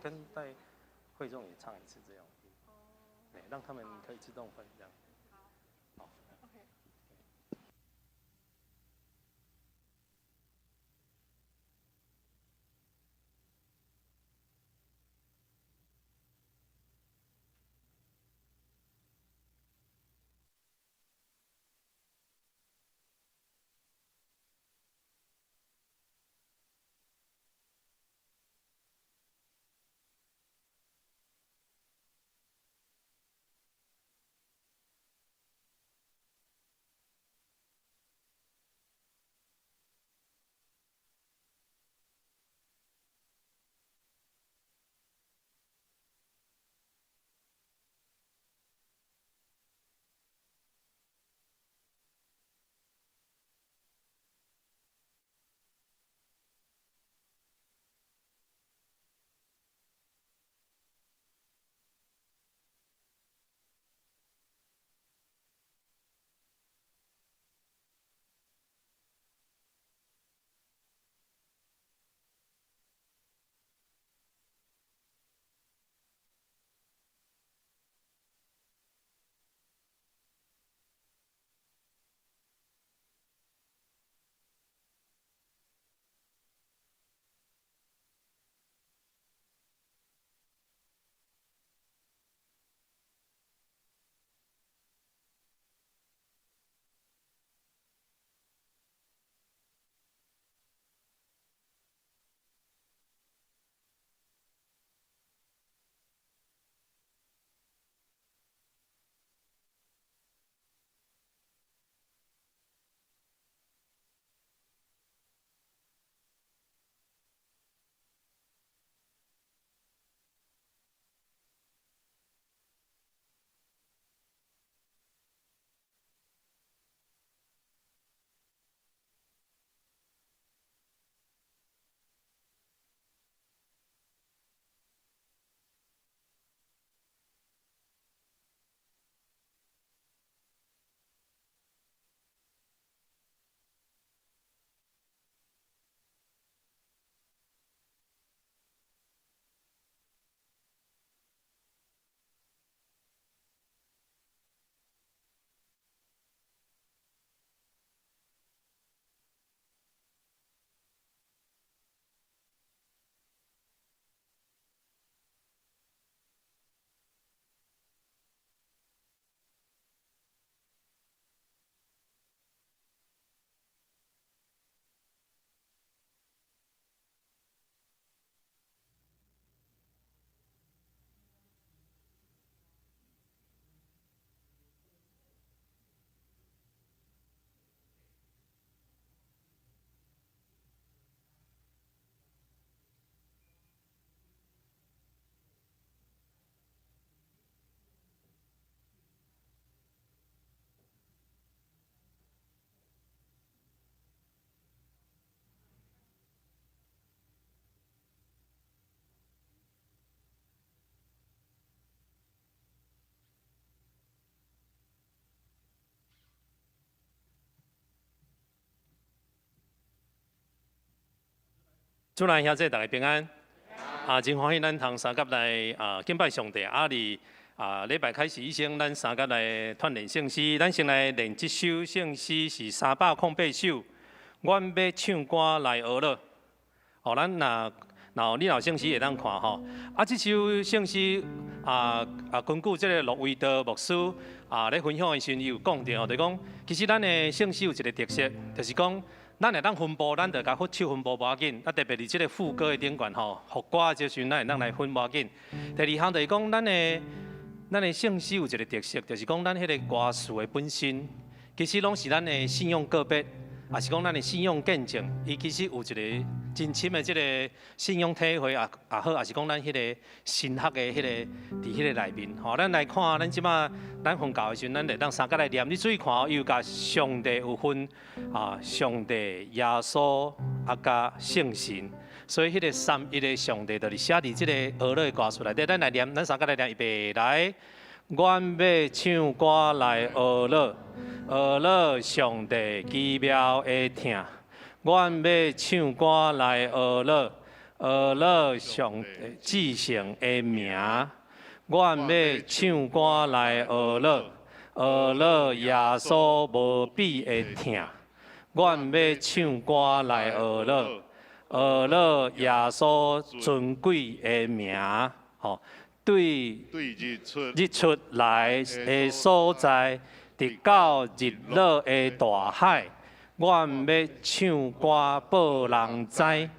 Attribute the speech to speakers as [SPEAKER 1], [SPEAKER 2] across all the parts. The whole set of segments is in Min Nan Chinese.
[SPEAKER 1] 跟帶會眾也唱一次這樣，對，讓他們可以自動分這樣。好。主內兄弟大家平安，啊，真歡喜咱通相佮來啊敬拜上帝。啊，佇啊禮拜開始以前，咱相佮來鍛鍊聖詩。咱先來練這首聖詩是308首。阮欲唱歌來呵咾。哦，咱若若你若有聖詩會當看吼。啊，這首聖詩啊啊，根據這個陸維德牧師啊咧分享的時陣，伊有講著吼，就是講其實咱的聖詩有一個特色，就是講，咱會當分部，咱就共唱分部無要緊。啊，特別佇這個副歌的頂懸吼，副歌這時陣咱會當來分無要緊。第二項就是講，咱的聖詩有一個特色，就是講咱彼個歌詞的本身，其實攏是咱的信仰告白。也是講咱的信仰見證，伊其實有一個真深的這個信仰體會也也好，也是講咱彼個神學的彼個佇彼個內面。吼，咱來看，咱這擺咱奉教的時陣，咱會當相佮來念。你注意看哦，伊有共上帝有分啊，上帝、耶穌啊，佮聖神，所以彼個三一的上帝就是寫佇這個呵咾的歌詞內底。咱來念，咱相佮來念，預備來。阮欲唱歌來呵咾，呵咾上帝奇妙的疼。阮欲唱歌來呵咾，學樂上帝至聖的名。阮欲唱歌來學樂，學樂耶穌無比的疼。阮欲唱歌來學樂，學樂耶穌尊貴的名。吼，對
[SPEAKER 2] 對日出
[SPEAKER 1] 日出來的所在，直到日落的大海，阮欲唱歌予人知，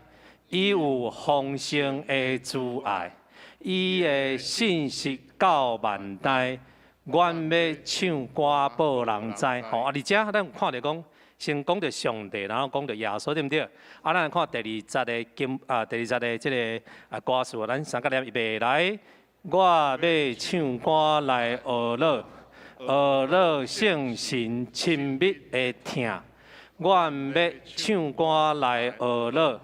[SPEAKER 1] 伊有豐盛的慈愛，伊的信實到萬代，阮欲唱歌予人知。吼，啊，佇遮咱有看著講，先講著上帝，然後講著耶穌，對毋對？啊，咱來看第二節的經啊，第二節的這个歌詞，咱三佮念，預備來。我欲唱歌來學樂，學樂聖神親密的疼。阮欲唱歌來學樂，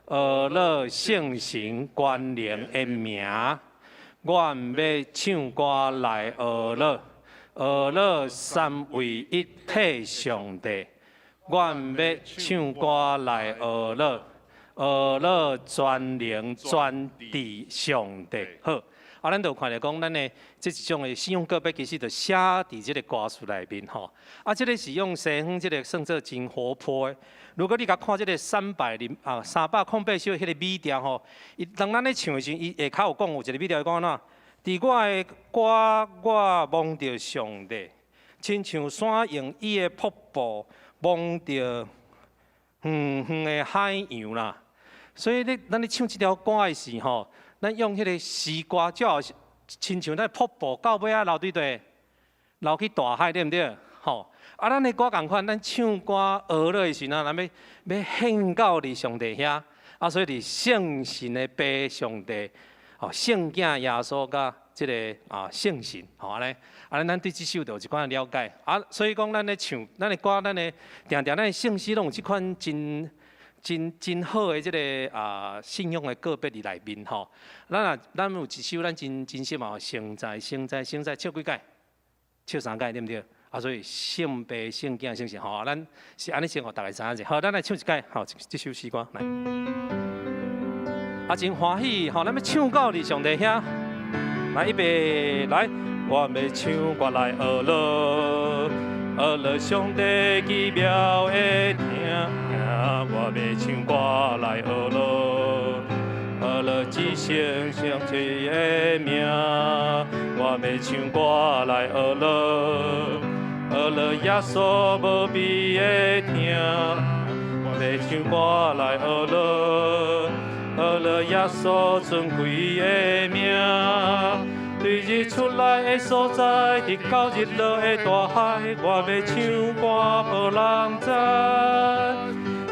[SPEAKER 1] 學樂聖神權能的名。阮欲唱歌來學樂，學樂三位一體上帝。阮欲唱歌來學樂，學樂全能全智上帝。好，啊，咱就看著講，咱的這一種的信仰告白，其實就寫佇這个歌詞內面吼。啊，這个是用西方這个算做真活潑的。如果你共看這个308首彼个美調吼，伊當咱咧唱的時陣，伊下跤有講有一个美調，講按怎？佇我的歌，我望著上帝，親像山湧伊的瀑布，望著遠遠的海洋啦。所以你咱咧唱這條歌的時吼，咱用彼个詩歌，就好親像咱瀑布到尾仔流對佗，流去大海，對毋對？吼！啊，咱的歌仝款，咱唱歌學落的時陣，咱欲欲獻到佇上帝遐，啊，所以佇聖神的父上帝，吼，聖囝耶穌佮這个聖神，吼按呢，按呢，咱對這首就有一款了解。啊，所以講咱咧唱，咱的歌，咱的定定咱的聖詩攏有這款真真真好的這个信仰的告白佇內面吼。咱若咱有一首咱真真心嘛，聖在聖在聖在唱幾擺？唱三擺對毋對？啊，所以聖父、聖囝、聖神吼，咱是按呢先予大家知影者。好，咱來唱一擺，好，這首詩歌來。啊，真歡喜吼，咱欲唱到佇上帝遐。來，預備來，我欲唱歌來學樂，學樂上帝奇妙的疼。我欲唱歌來學樂，學樂至聖上帝的名。我欲唱歌來學樂，學樂耶穌無比的疼。我欲唱歌來學樂，學樂耶穌尊貴的名。對日出來的所在，直到日落的大海，我欲唱歌予人知。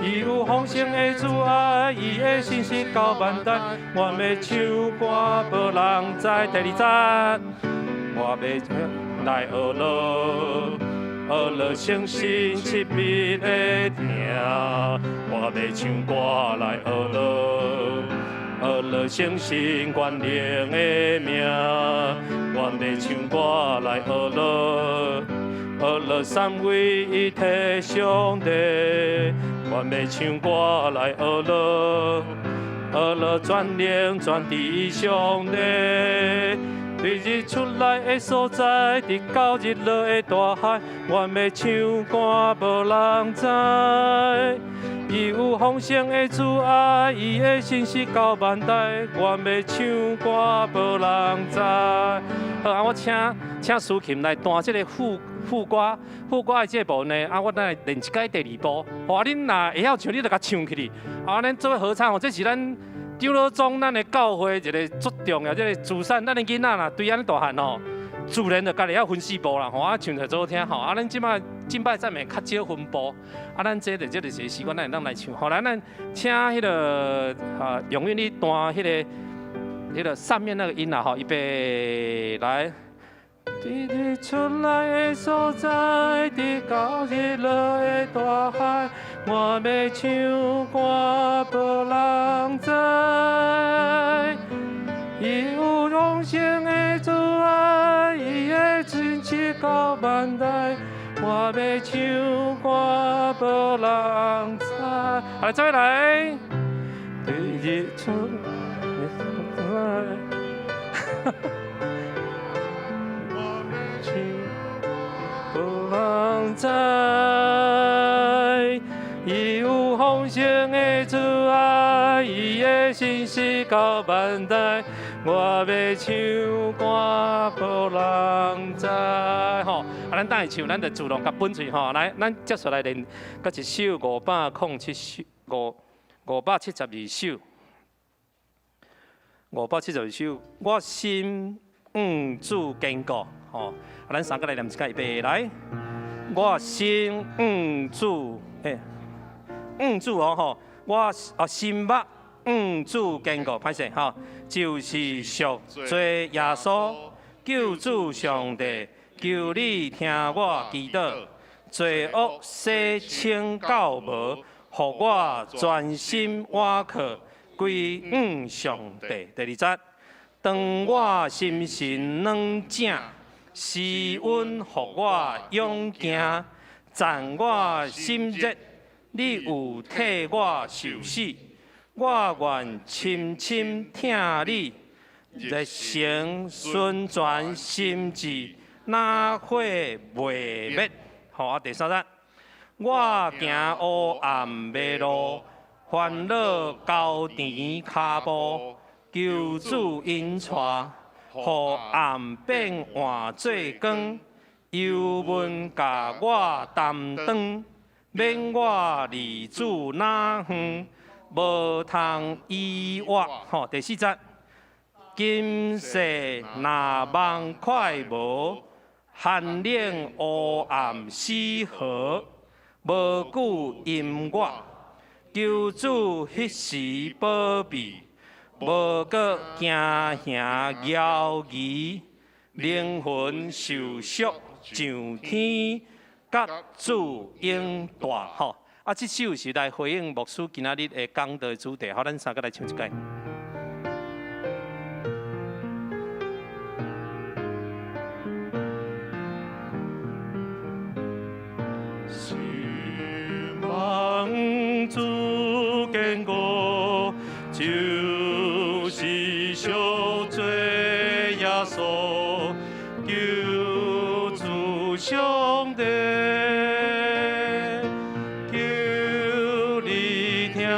[SPEAKER 1] 伊有豐盛的慈愛，伊的信實到萬代，我欲唱歌予人知。第二節，我欲來學樂，學樂聖神親密的疼，我欲唱歌來學樂，學樂聖神權能的名，我欲唱歌來學樂，學樂三位一體上帝，我欲唱歌來學樂，學樂全能全智上帝。對日出來的所在，直到日落的大海，我欲唱歌予人知。伊有豐盛的慈愛，伊的信實到萬代，我欲唱歌予人知。好，啊，我請請蘇琴來彈這个副副歌，副歌的這部分呢，啊，我等下練一擺第二部。吼，啊，恁若會曉唱，你就共唱起去。啊，咱做伙合唱吼，這是咱長老宗咱的教會一个足重要這个資產。咱的囡仔若對按呢大漢吼，自然就家己曉分四部啦，吼，啊，唱起來足好聽吼。啊，咱這擺敬拜讚美較少分部，啊，咱這就這就是習慣，咱會當來唱。好，來，咱請彼个永遠你彈彼个上面那个音啦，吼，預備來。對日出來的所在，直到日落的大海，我欲唱歌予人知。伊有豐盛的慈愛，伊的信實到萬代，我欲唱歌予人知。來，再來。對日出。永生的主啊，伊的信實到萬代，我欲唱歌予人知。吼，啊，咱等下唱，咱就自動共分喙吼。來，咱接續來練，閣一首507首，572首，572首。我心向主堅固，吼，啊，咱三個來念一擺，預備來。我心向主，欸，向主哦吼，我啊心目向主堅固，歹勢吼，就是贖罪耶穌，救主上帝，求你聽我祈禱，罪惡洗清到無，予我專心倚靠歸向上帝。第二節，當我心神軟正，施恩予我勇行，斬我心熱，你有替我受死，我願深深疼你，熱誠純全心志，若火袂滅。好啊，第三節，我行黑暗迷路，煩惱交纏跤步，求主引帶。予暗變換做光，幽悶共我擔當，免我離主那遠，無通依倚。吼，第四節，今世若望快無，寒冷烏暗死河，無久陰我，求主彼時保庇。無閣驚嚇搖疑，靈魂受贖上天，佮主永住吼。啊，這首是來回應牧師今仔日的講道主題，好，咱三個來唱一擺。心目向主堅固，就是贖罪耶穌，救主上帝，求你聽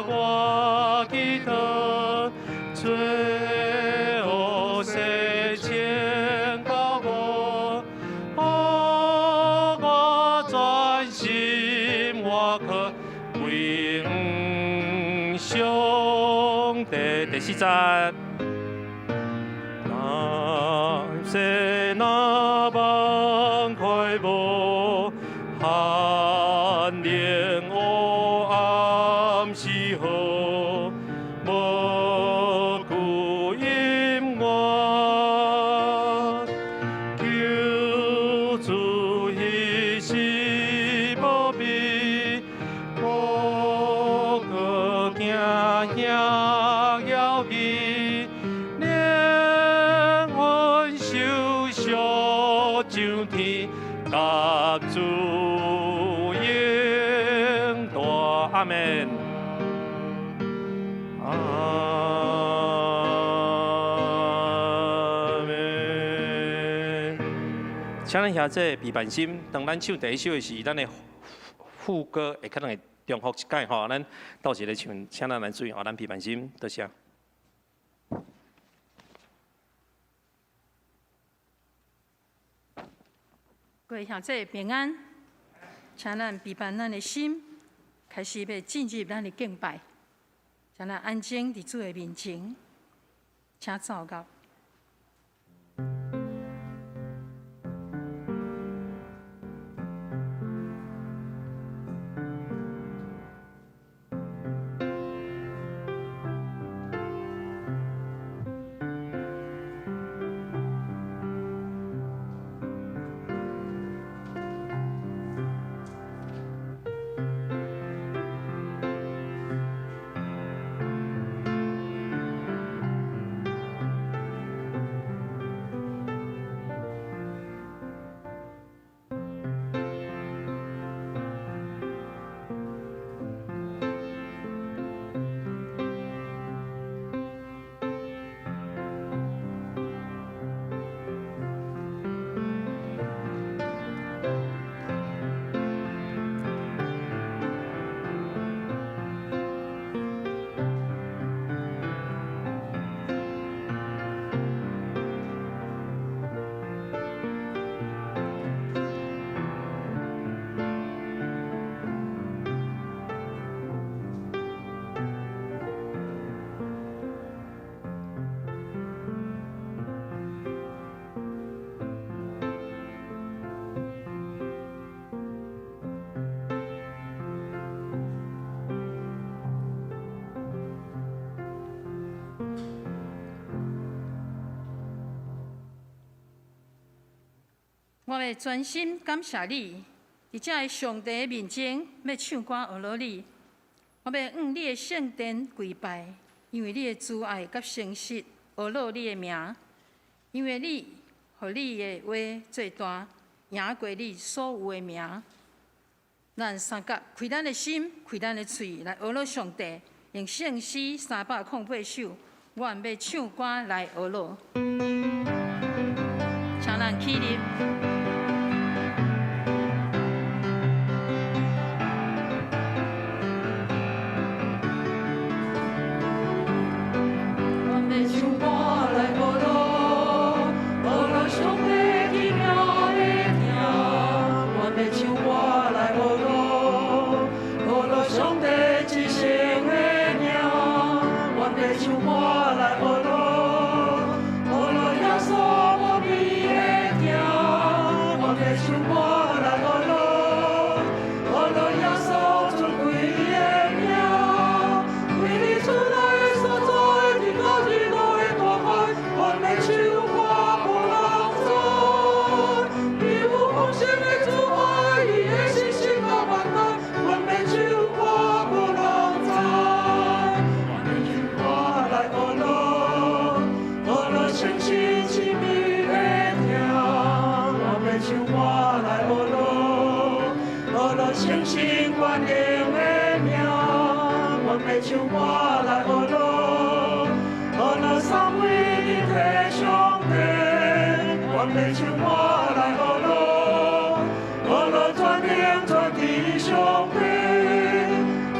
[SPEAKER 1] 我祈禱，罪惡洗清到無，予我專心倚靠歸向上帝。第四節，若世若望快無，寒冷黑暗死河，無久隱我，求主彼時保庇，無閣驚嚇搖疑，靈魂受贖上天，佮主永住。阿門。阿門。請咱兄弟備辦心，當咱唱第一首的時，咱的副歌會可能會重複一擺吼，咱到時咧唱，請咱來注意哦，咱備辦心，多謝。
[SPEAKER 2] 各位兄弟平安，請咱備辦咱的心，開始欲進入咱的敬拜，請咱安靜佇主的面前，請禱告。我欲專心感謝你，佇這个上帝面前欲唱歌呵咾你。我欲向你的聖殿跪拜，因為你的慈愛佮誠實，呵咾你的名。因為你予你的話做大，贏過你所有的名。咱相佮開咱的心，開咱的喙來呵咾上帝，用聖詩308首，阮欲唱歌來呵咾。請咱起立。阮欲唱歌來呵咾，呵咾上帝奇妙的行。
[SPEAKER 3] 阮欲唱歌來呵咾，呵咾上帝至聖的名。阮欲唱歌來呵咾，呵咾耶穌無比的行。阮欲唱歌來呵咾，呵咾耶穌尊貴的名。為你出來的所在，佇高日落的大海，阮欲唱歌無人知。伊有豐盛的慈愛，伊的信實到萬代，阮欲唱歌無人知。阮欲唱歌來呵咾，呵咾誠實親密的疼。阮欲唱歌來呵咾，呵咾誠實全能的名。阮欲唱歌來呵咾，呵咾三位一體上帝。阮欲唱歌來呵咾，呵咾全能全知上帝。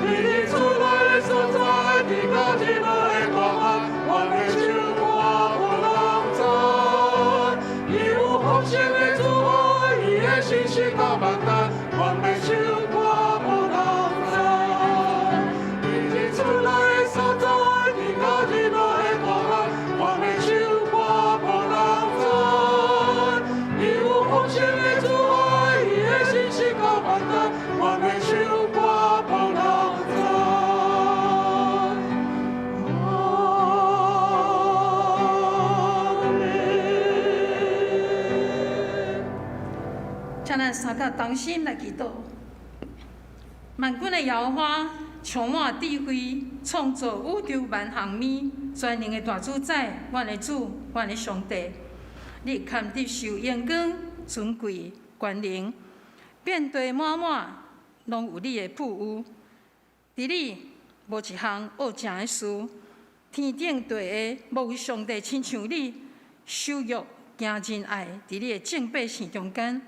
[SPEAKER 3] 佇你出來的所在，佇高日落的大海，阮欲唱歌無人知。伊有豐盛的慈愛，伊的信實到萬代，阮欲唱歌無人知。佇你出來的所在，佇高日落的大海，阮欲唱歌無人知。伊有豐盛的慈愛，伊的信實到萬代，阮欲唱歌無人知。阿們。
[SPEAKER 2] 請咱相佮同心來祈禱。萬軍的耶和華，充滿智慧，創造宇宙萬項物，全能的大主宰，阮的主，阮的上帝，你堪得受榮光、尊貴、權能，遍地滿滿，攏有你的富有。佇你無一項惡正的事，天頂地下無有上帝親像你，守約行仁愛，佇你的眾百姓中間，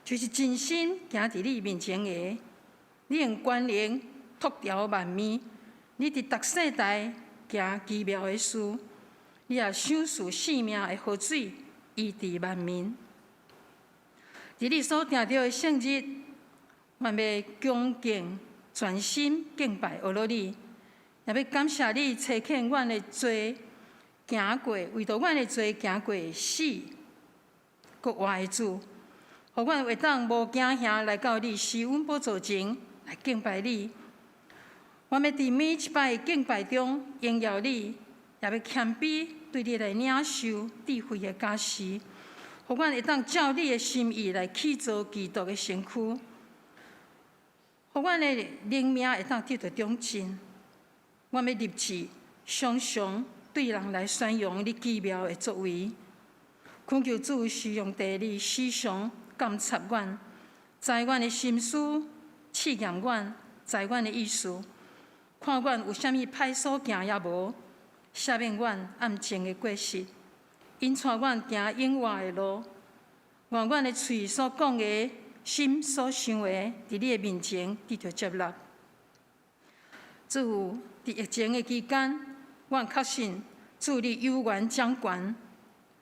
[SPEAKER 2] 就是盡心行佇你面前的。你用權能托牢萬物，你佇逐世代行奇妙的事，你也賞賜性命的河水，醫治萬民。佇你所定著的聖日，阮欲恭敬全心敬拜呵咾你，也欲感謝你差遣阮的罪行過，為著阮的罪行過死閣活的主，予阮會當無驚嚇來到你施恩寶座前來敬拜你。阮欲佇每一擺敬拜中榮耀你，也欲謙卑對你來領受智慧的教示，予阮會當照你的心意來起造基督的身軀，予阮的靈命會當得著長進。阮欲立志常常對人來宣揚你奇妙的作為。懇求主上帝，你時常監察阮，知阮的心思，試驗阮，知阮的意思，看阮有啥物歹所行抑無，赦免阮暗情的過失，引帶阮行永活的路。願阮的喙所講的，心所想的，佇你的面前得著接納。主，佇疫情的期間，阮確信主你有權掌權。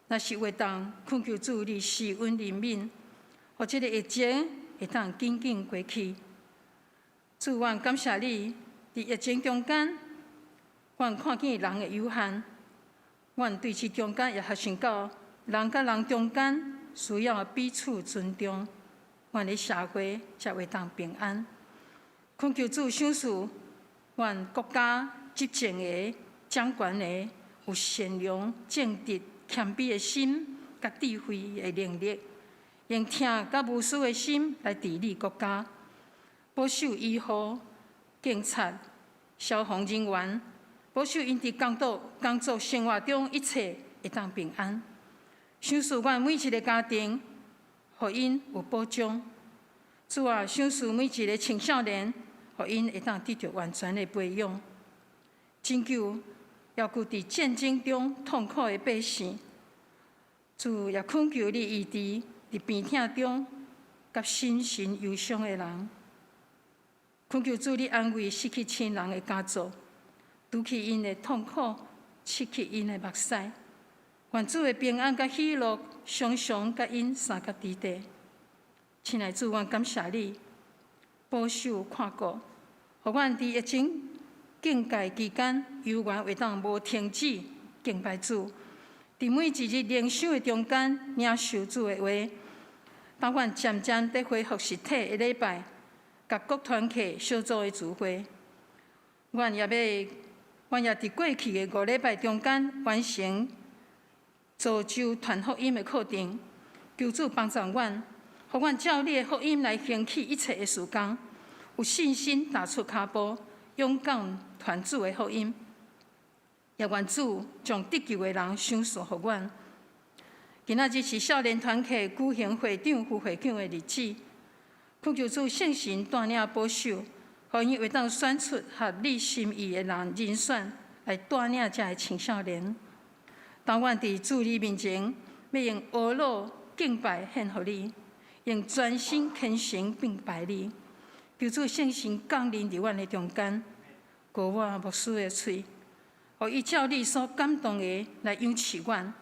[SPEAKER 2] 若是會當懇求主你施恩憐憫，予這个疫情會當緊緊過去。主，阮感謝你，佇疫情中間，阮看見人的有限，阮對這中間也學習到人佮人中間需要彼此尊重，阮的社會才會當平安。懇求主賞賜阮國家執政的掌權的有善良、正直、謙卑的心，佮智慧的能力，用疼佮無私的心來治理國家，保守醫護、警察、消防人員，保守𪜶佇工作生活中一切會當平安。賞賜阮每一个家庭，予𪜶有保障。主啊，賞賜每一个青少年，予𪜶會當得著完全的培養。拯救猶閣佇戰爭中痛苦的百姓。主也懇求你醫治佇病痛中佮心神憂傷的人。懇求主你安慰失去親人的家族，除去𪜶的痛苦，拭去𪜶的目屎。願主的平安佮喜樂，常常佮𪜶相佮佇底。親愛主，阮感謝你保守看顧，予阮佇疫情警戒期間，猶原會當無停止敬拜主。佇每一日靈修的中間，領受主的話。當阮漸漸佇恢復實體的禮拜，佮各團契小組的聚會，阮也佇過去的5禮拜中間完成造就傳福音的課程。求主幫助阮，予阮照你的福音來興起一切的事工，有信心踏出跤步，勇敢傳主的福音。也願主將得救的人賞賜予阮。今仔日是少年團契舉行會長副會長的日子，懇求主聖神帶領保守，予𪜶會當選出合你心意的人選來帶領遮个青少年。當阮佇主你面前，欲用呵咾敬拜獻予你，用全心虔誠敬拜你。求主聖神降臨佇阮的中間，膏抹牧師的喙，予伊照你所感動的來養飼阮。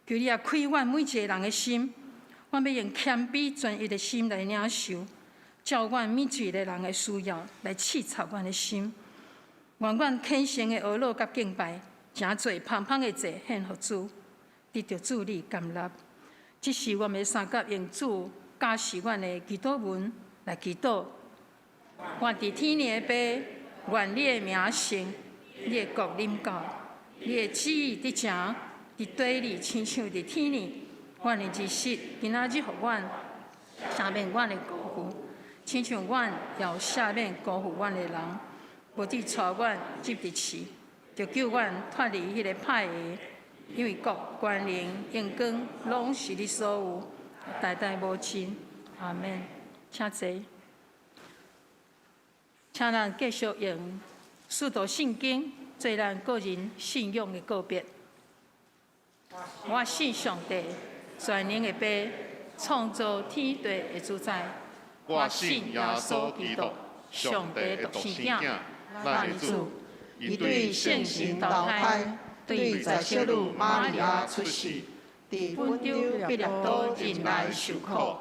[SPEAKER 2] 求你也開阮每一个人的心，阮欲用謙卑專一的心來領受，照阮每一个人的需要來刺插阮的心。願阮虔誠的呵咾佮敬拜，成做芳芳的祭獻予主，得著主你甘納。這是阮欲相佮用主教示阮的祈禱文來祈禱。阮佇天的父，願你的名聖，你的國臨到，你的旨意得成，佇地裡親像佇天裡。阮的日食今仔日予阮，赦免阮的辜負，親像阮也有赦免辜負阮的人。無得帶阮入佇試，著救阮脫離彼个歹的，因為國、權能、榮光，攏是你所有，代代無盡。阿門。請坐。請咱繼續用使徒信經做咱個人信仰的告別。我信上帝，全能的父，創造天地的主宰。
[SPEAKER 4] 我信耶穌基督，上帝的獨生囝，咱的主，伊對聖神投胎，對在聖女瑪利亞出世，佇本丟彼拉多忍耐受苦，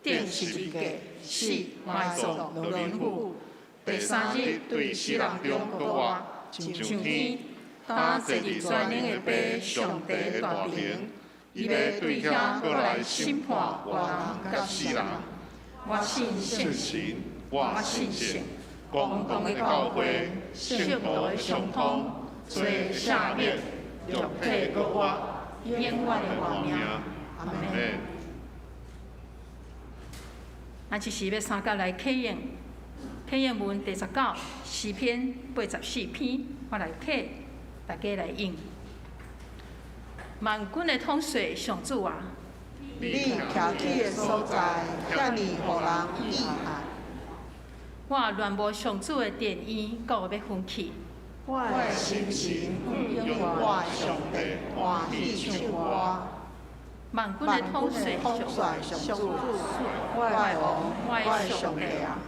[SPEAKER 4] 釘十字架，死埋葬落人府，第三日對死人中復活，上天，擔坐佇全能的父上帝的大爿，伊欲對遐閣來審判活人佮死人。我信聖
[SPEAKER 5] 神，我信聖公同的教會，聖徒的相通，罪赦免，肉體復活，
[SPEAKER 2] 永遠的活命。阿門。咱這時欲相佮來啟應，啟應文第19詩篇84篇，我來啟，大家來應。萬軍的統帥上主啊！
[SPEAKER 6] 你徛起的所在，遐爾予人意駭。
[SPEAKER 2] 我戀慕上主的殿院，到欲昏去。
[SPEAKER 6] 我的心神因我的上帝歡喜唱歌。
[SPEAKER 2] 萬軍的統帥
[SPEAKER 6] 上主，我的王，我的上帝啊！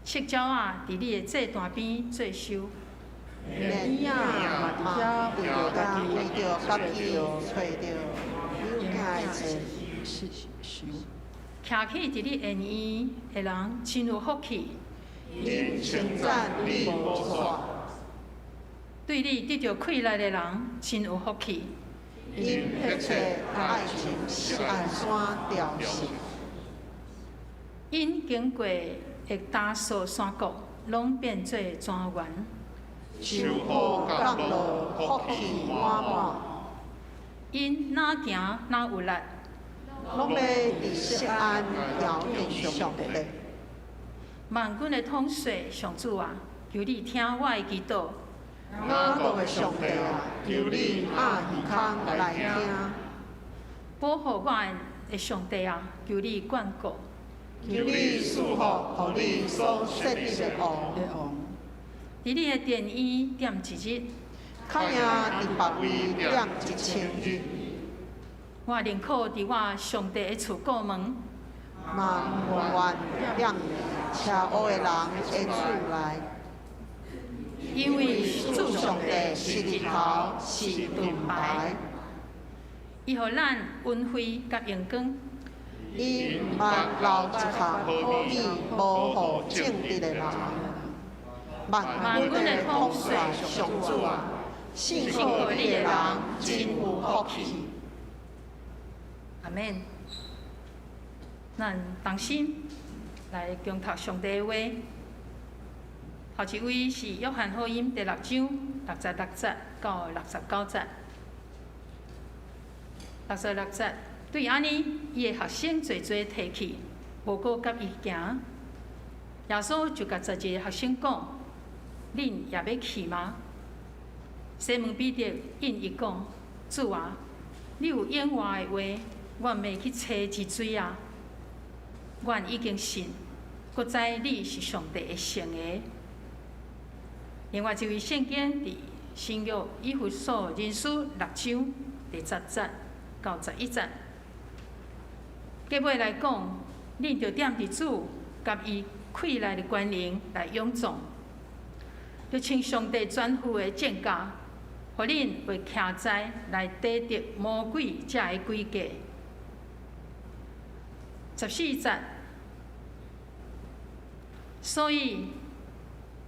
[SPEAKER 2] 赤鳥仔佇你的祭壇邊做岫。
[SPEAKER 6] 連燕仔嘛佇遐為著家己揣著有囝的巢。
[SPEAKER 2] 徛起佇你殿院的人真有福氣。
[SPEAKER 5] 𪜶稱讚你無煞。
[SPEAKER 2] 對你得著氣力的人真有福氣。
[SPEAKER 6] 𪜶迫切愛尋錫安山朝聖。
[SPEAKER 2] 𪜶經過的達索山谷，攏變做莊園。
[SPEAKER 5] 秋雨降落，福氣滿滿。
[SPEAKER 2] 𪜶若行若有力，
[SPEAKER 4] 攏欲佇錫安遙見上帝。
[SPEAKER 2] 萬軍的統帥上主啊，求你聽我的祈禱。
[SPEAKER 4] 雅各的上帝啊，求你掩耳孔來聽。
[SPEAKER 2] 保護我的上帝啊，求你眷顧。
[SPEAKER 4] 求你賜福予你所設立的王。
[SPEAKER 2] 佇你的殿院踮一日，
[SPEAKER 4] 較贏佇別位踮1000日。
[SPEAKER 2] 我寧可佇我上帝的厝過門，
[SPEAKER 4] 嘛毋願踮邪惡的人的厝內。
[SPEAKER 2] 因為主
[SPEAKER 4] 上帝是日頭，是盾牌。
[SPEAKER 2] 伊予咱恩惠佮榮光。
[SPEAKER 4] 伊毋捌留一項好物，無予正直的人。萬軍的統帥上主啊，信靠你的人真有福氣。
[SPEAKER 2] 阿們。咱同心來共讀上帝的話。頭一位是約翰福音第六章66節到69節。66節，對按呢，伊的學生濟濟退去，無閣佮伊行。耶穌就共12個學生講：恁也欲去嗎？西門彼得應伊講：主啊，你有永活的話，阮欲去揣佇佗啊？阮已經信，閣知你是上帝的聖的。另外一位聖經佇新約以弗所人書六章第10節到11節。結尾來講，恁著踮佇主佮伊氣力的權能來勇壯，就穿上帝全副的戰甲，予恁會徛在來抵擋魔鬼遮的詭計。14節，所以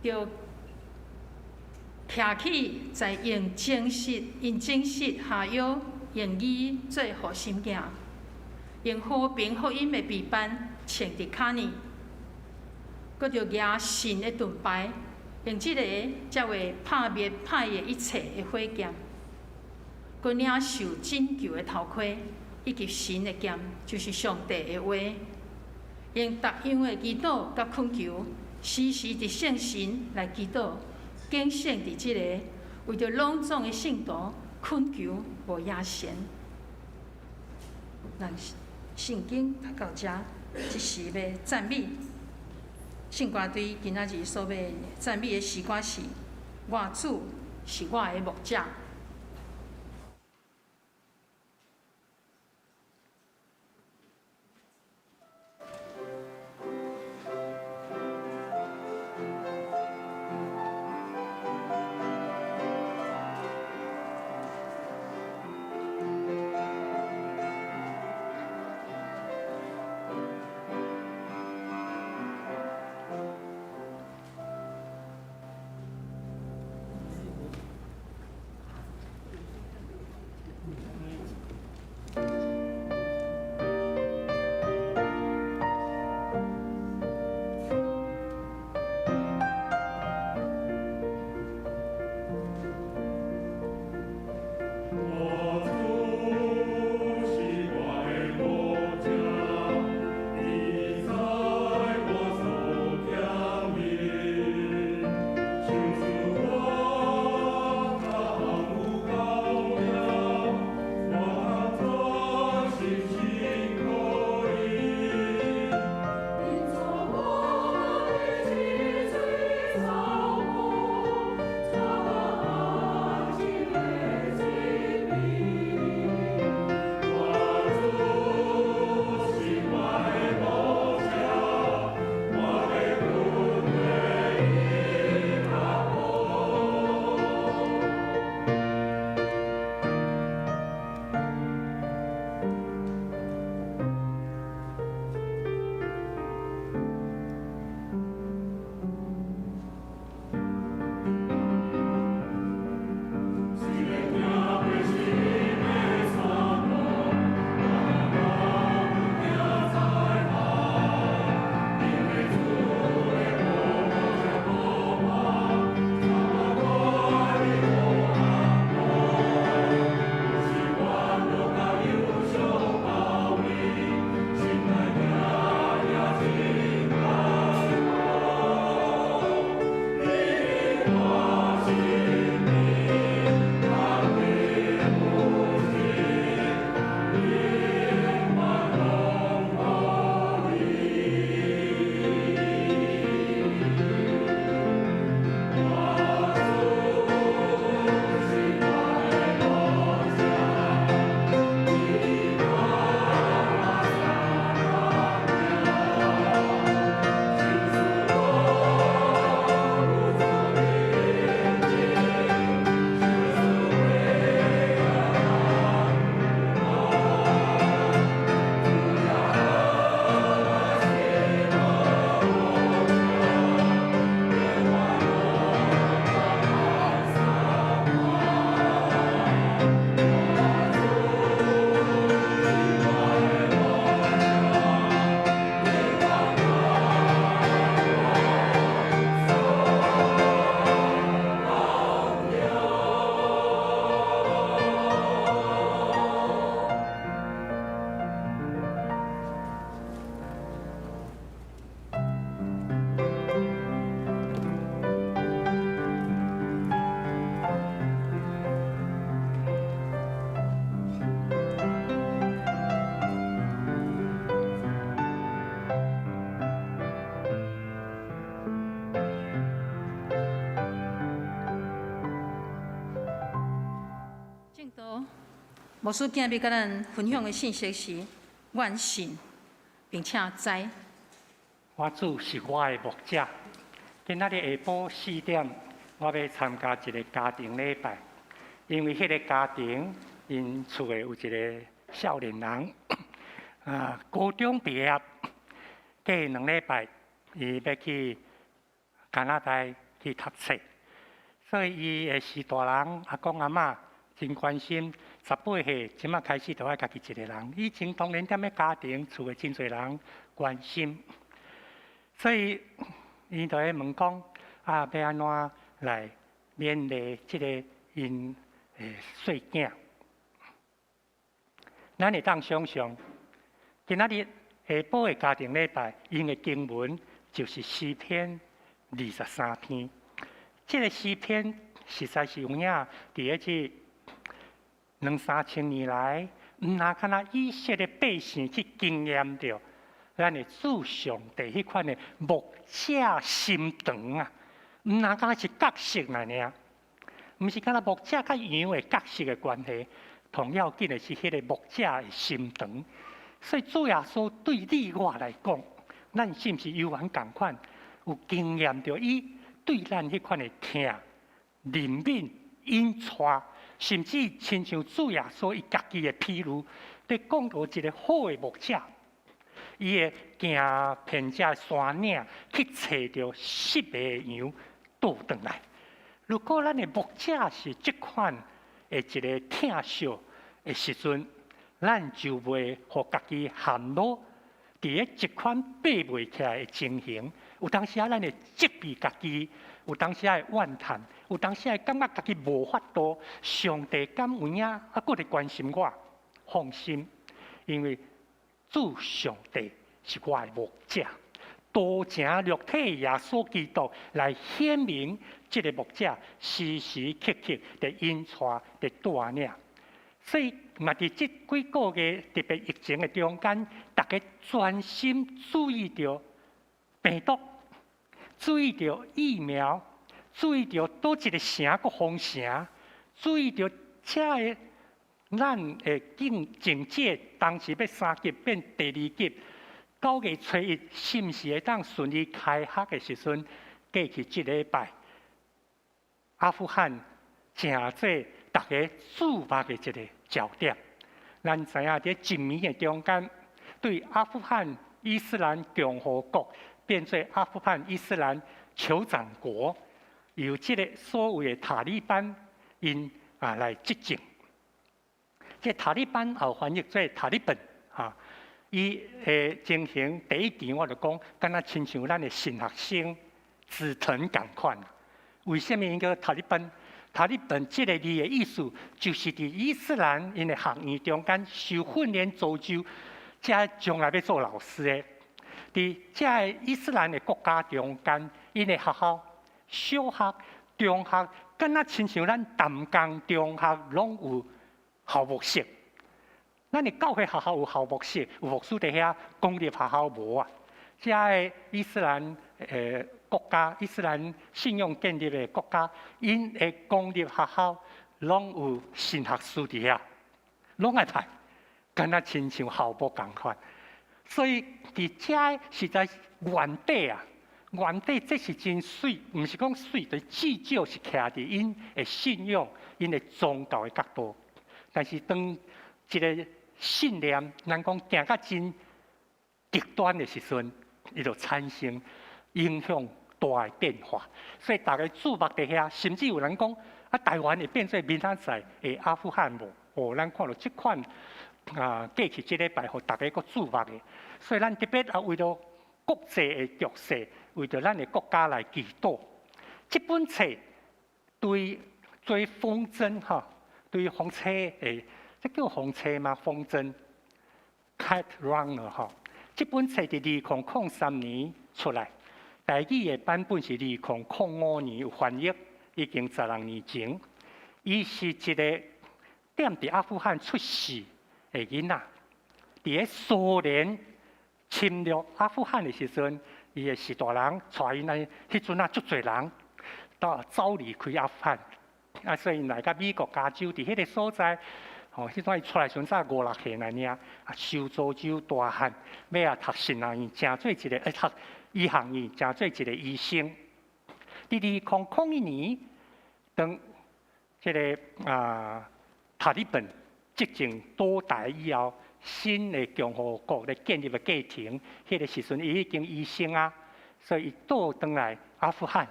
[SPEAKER 2] 著徛起在用誠實、用誠實哈腰，用義做護心鏡，用和平福音的臂扳穿佇跤呢，閣著舉信的盾牌，用這個才會拍滅歹的一切的火箭，閣領受拯救的頭盔，以及神的劍，就是上帝的話。用逐樣的祈禱佮懇求，時時佇聖神來祈禱，警醒佇這個，為著攏總的聖徒懇求無厭閒。咱聖經讀到遮，這時欲讚美聖歌隊今仔日所欲讚美的詩歌是：我主是我的牧者。牧師今日共咱分享的信息是願信並且知。
[SPEAKER 7] 我主是我的牧者。今仔日下晡4點，我欲參加一个家庭禮拜，因為彼个家庭𪜶厝的有一个少年人，啊，高中畢業，過2禮拜，伊欲去加拿大去讀冊，所以伊的序大人阿公阿嬤真關心。18歲，這馬開始就愛家己一个人。以前當然踮咧家庭厝的真濟人關心，所以伊就咧問講啊，欲按怎來勉勵這个𪜶的細囝？咱會當想象，今仔日下晡的家庭禮拜用的經文就是詩篇23篇。這个詩篇實在是有影佇咧這兩三千年來，毋若敢若以色列百姓去經驗著咱的主上帝彼款的牧者心腸啊，毋若敢若是角色爾爾，毋是敢若牧者佮羊的角色的關係，同要緊的是彼个牧者的心腸。所以主耶穌對你我來講，咱是毋是猶原仝款有經驗著伊對咱彼款的疼、憐憫、引帶？甚至親像主耶穌伊家己的譬喻，佇講著一个好的牧者，伊會行遍這山嶺去揣著失迷的羊倒轉來。如果咱的牧者是這款的一个疼惜的時陣，咱就袂予家己陷落佇咧這款爬袂起來的情形。有當時啊，咱會責備家己；有當時啊，會怨嘆；有當時會感覺家己無法度。上帝敢有影啊，閣咧關心我？放心，因為主上帝是我的牧者，道成肉體耶穌基督來顯明這个牧者時時刻刻佇引帶、佇帶領。所以，嘛佇這幾個月特別疫情的中間，大家專心注意著病毒，注意著疫苗，注意著佗一个城閣封城，注意著這个咱的警警戒，當時欲3級變第二級，9月初1是毋是會當順利開學的時陣，過去這禮拜，阿富汗成做大家注目的一个焦點。咱知影佇一暝的中間，對阿富汗伊斯蘭共和國變做阿富汗伊斯蘭酋長國，由這个所謂的塔利班𪜶啊來執政。這塔利班也翻譯做塔利本哈，伊的情形第一期我就講，敢若親像咱的神學生紫藤仝款。為啥物𪜶叫塔利班？塔利本這个字的意思，就是佇伊斯蘭𪜶的學院中間受訓練造就，這將來欲做老師的。佇這个伊斯蘭的國家中間，𪜶的學校、小學、中學，敢若親像咱淡江中學攏有校牧室。咱的教會學校有校牧室，有牧師佇遐，公立學校無啊。這个伊斯蘭國家，伊斯蘭信仰建立的國家，𪜶的公立學校攏有神學師佇遐，攏愛派，敢若親像校牧仝款。所以佇遮實在原底啊，原底這是真媠，毋是講媠，就至少是徛佇𪜶的信仰、𪜶的宗教的角度。但是當一个信念，咱講行甲真極端的時陣，伊就產生影響大的變化。所以大家注目佇遐，甚至有人講啊，台灣會變做明仔載的阿富汗無？哦，咱看著這款啊，過去這禮拜，予大家閣注目的。所以咱特別啊，為著國際的局勢，為著咱的國家來祈禱。這本冊對追風箏哈，對風車的，這叫風車嗎？風箏，Kite Runner 哈。這本冊佇2003年出來，台語的版本是2005年有翻譯，已經16年前。伊是一个踮佇阿富汗出世的囡仔，佇咧蘇聯侵略阿富汗的時陣，伊的序大人帶𪜶來，彼陣啊足濟人都走離開阿富汗，啊，所以來到美國加州佇彼个所在，吼，彼段伊出來時陣才五六歲爾爾，啊，受詛咒大漢，欲啊讀神學院，成做一個，讀醫學院，成做一個醫生。佇2001年，當這个塔利班執政倒台以後，新的共和國咧建立的過程，彼个時陣伊已經醫生啊，所以伊倒轉來阿富汗，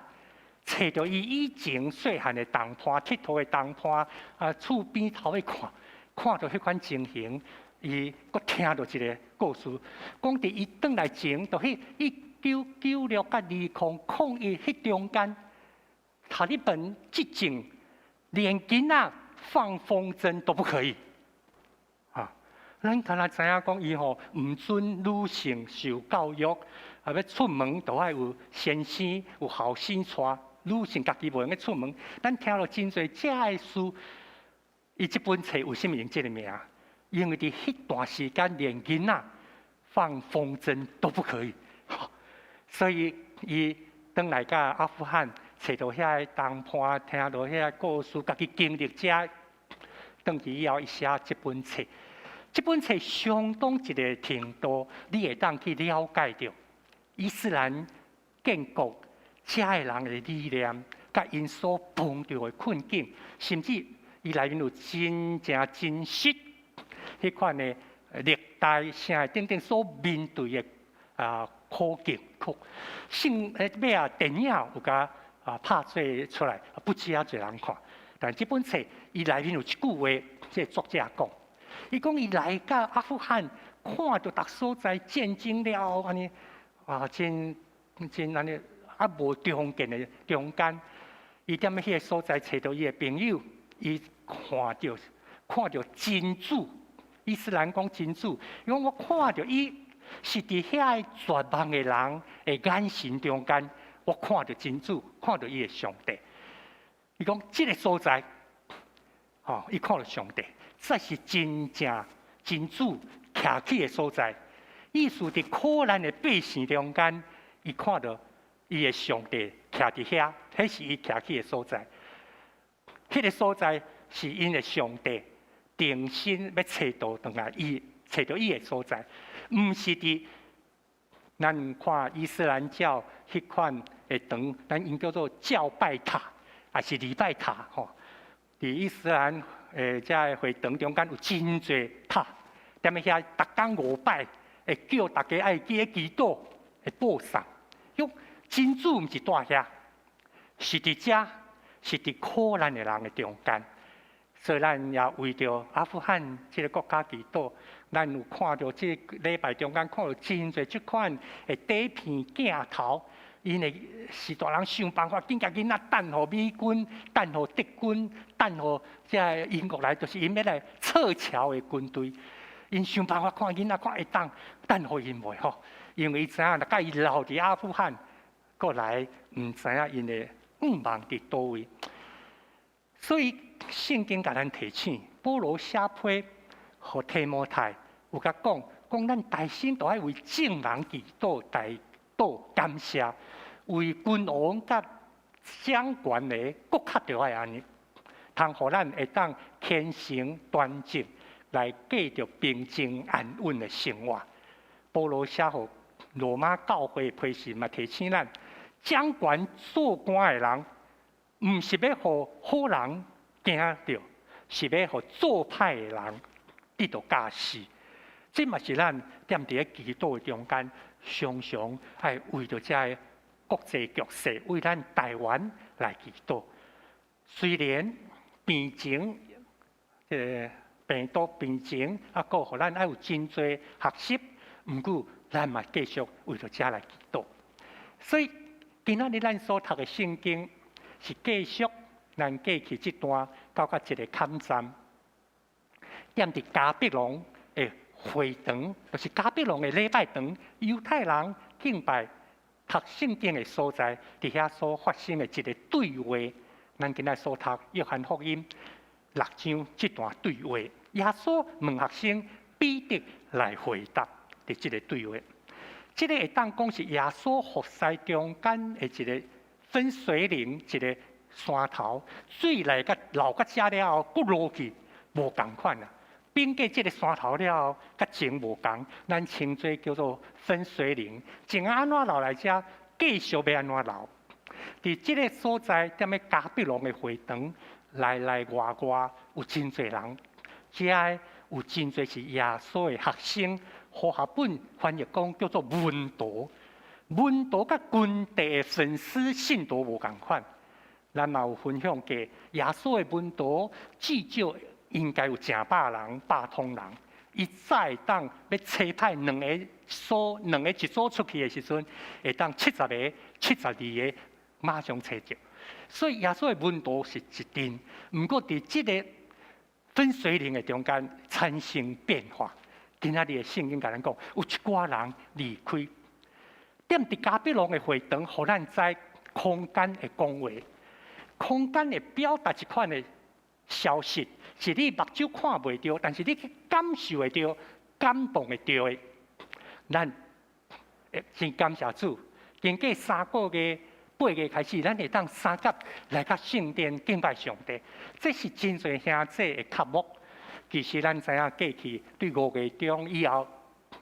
[SPEAKER 7] 揣著伊以前細漢的同伴、𨑨迌的同伴，啊，厝邊頭去看，看著彼款情形，伊閣聽著一个故事，講佇伊轉來前，就彼1996佮2001彼中間，塔利班執政，連囡仔放風箏都不可以。啊，咱敢若知影講伊吼毋准女性受教育，啊，欲出門都愛有先生、有後生帶，女性家己袂用得出門。咱聽著真濟遮个事，伊這本冊為啥物用這个名？因為佇彼段時間，連囡仔放風箏都不可以，所以伊轉來到阿富汗，揣著遐个同伴，聽著遐個故事，家己經歷遮，轉去以後，伊寫這本冊。這本冊相當一个程度，你會當去了解著伊斯蘭建國遮个人的理念，佮𪜶所碰著的困境，甚至伊內面有真正真實彼款的歷代啥等等所面對的苦境苦。性尾仔電影有共拍做出來，不止遐濟人看。但這本冊伊內面有一句話，這个作者講，伊講伊來到阿富汗，看著逐所在戰爭了按呢啊，真真按呢啊無重建的中間，伊踮彼个所在揣著伊的朋友，伊看著真主，伊斯蘭講真主，伊講我看著伊是佇遐个絕望的人的眼神中間，我看著真主，看著伊的上帝。伊講這个所在，吼，伊看著上帝，這是真正真主徛起的所在。意思佇苦難的百姓中間，伊看著伊的上帝徛佇遐，彼是伊徛起的所在。彼个所在是𪜶的上帝定心欲揣著轉來伊，揣著伊的所在，毋是佇咱看伊斯蘭教彼款的堂，咱𪜶叫做教拜塔，抑是禮拜塔吼。佇伊斯蘭的遮个會堂中間有真濟塔，踮咧遐逐工五擺會叫大家愛記咧祈禱，會報送。喲，真主毋是蹛遐，是佇遮，是佇苦難的人的中間。所以咱也為著阿富汗這个國家祈禱。咱有看著這个禮拜中間看著真濟這款的底片鏡頭，𪜶的是大人想辦法，緊共囡仔等予美軍，等予德軍，等予這个英國來，就是𪜶欲來撤僑的軍隊。𪜶想辦法看囡仔看會當等予𪜶袂吼，因為伊知影若共伊留佇阿富汗，閣來毋知影𪜶的願望佇佗位。所以聖經共咱提醒，保羅寫批予提摩太，有共講，講咱大聲都愛為眾人祈禱，代禱感謝，為君王佮掌權的，閣較著愛按呢，通予咱會當虔誠端正來過著平靜安穩的生活。保羅寫予羅馬教會批信嘛，提醒咱，掌權做官的人，毋是欲予好人驚著，是欲予做歹的人得著教示。這嘛是咱踮佇咧祈禱的中間，常常愛為著遮个國際局勢，為咱台灣來祈禱。雖然病情，這个病毒病情，啊，閣予咱愛有真濟學習，毋過咱嘛繼續為著遮來祈禱。所以今仔日咱所讀的聖經是繼續咱過去這段到甲一个坎站，踮佇迦百農的會堂，就是迦百農的禮拜堂，猶太人敬拜讀聖經的所在，佇遐所發生的一个對話。咱今仔所讀約翰福音六章這段對話，耶穌問學生彼得來回答佇這个對話。這个會當講是耶穌服侍中間的一个分水嶺，一个山頭，水來甲流甲遮了後，閣落去無仝款啊！經過這个山頭了後，佮前無仝，咱稱做叫做分水嶺。前按怎落來遮，繼續欲按怎流。佇這个所在，踮咧迦百農的會堂，內內外外有真濟人，遮有真濟是耶穌的學生。和合本翻譯講叫做門徒，門徒佮軍隊的粉絲信徒無仝款。咱嘛有分享過，耶穌的門徒至少應該有成百人、百通人。伊早會當欲差派兩个組、兩个一組出去的時陣，會當70個、72個馬上揣著。所以耶穌的門徒是一陣，毋過佇這个分水嶺的中間產生變化。今仔日的聖經共咱講，有一寡人離開，踮佇迦百農的會堂，予咱知空間會講話，空間會表達一款的消息，是你目睭看袂著，但是你去感受會著、感動會著的。咱真感謝主，經過3個月、8月開始，咱會當三甲來到聖殿敬拜上帝，這是真濟兄弟的渴慕。其實咱知影過去對5月中以後，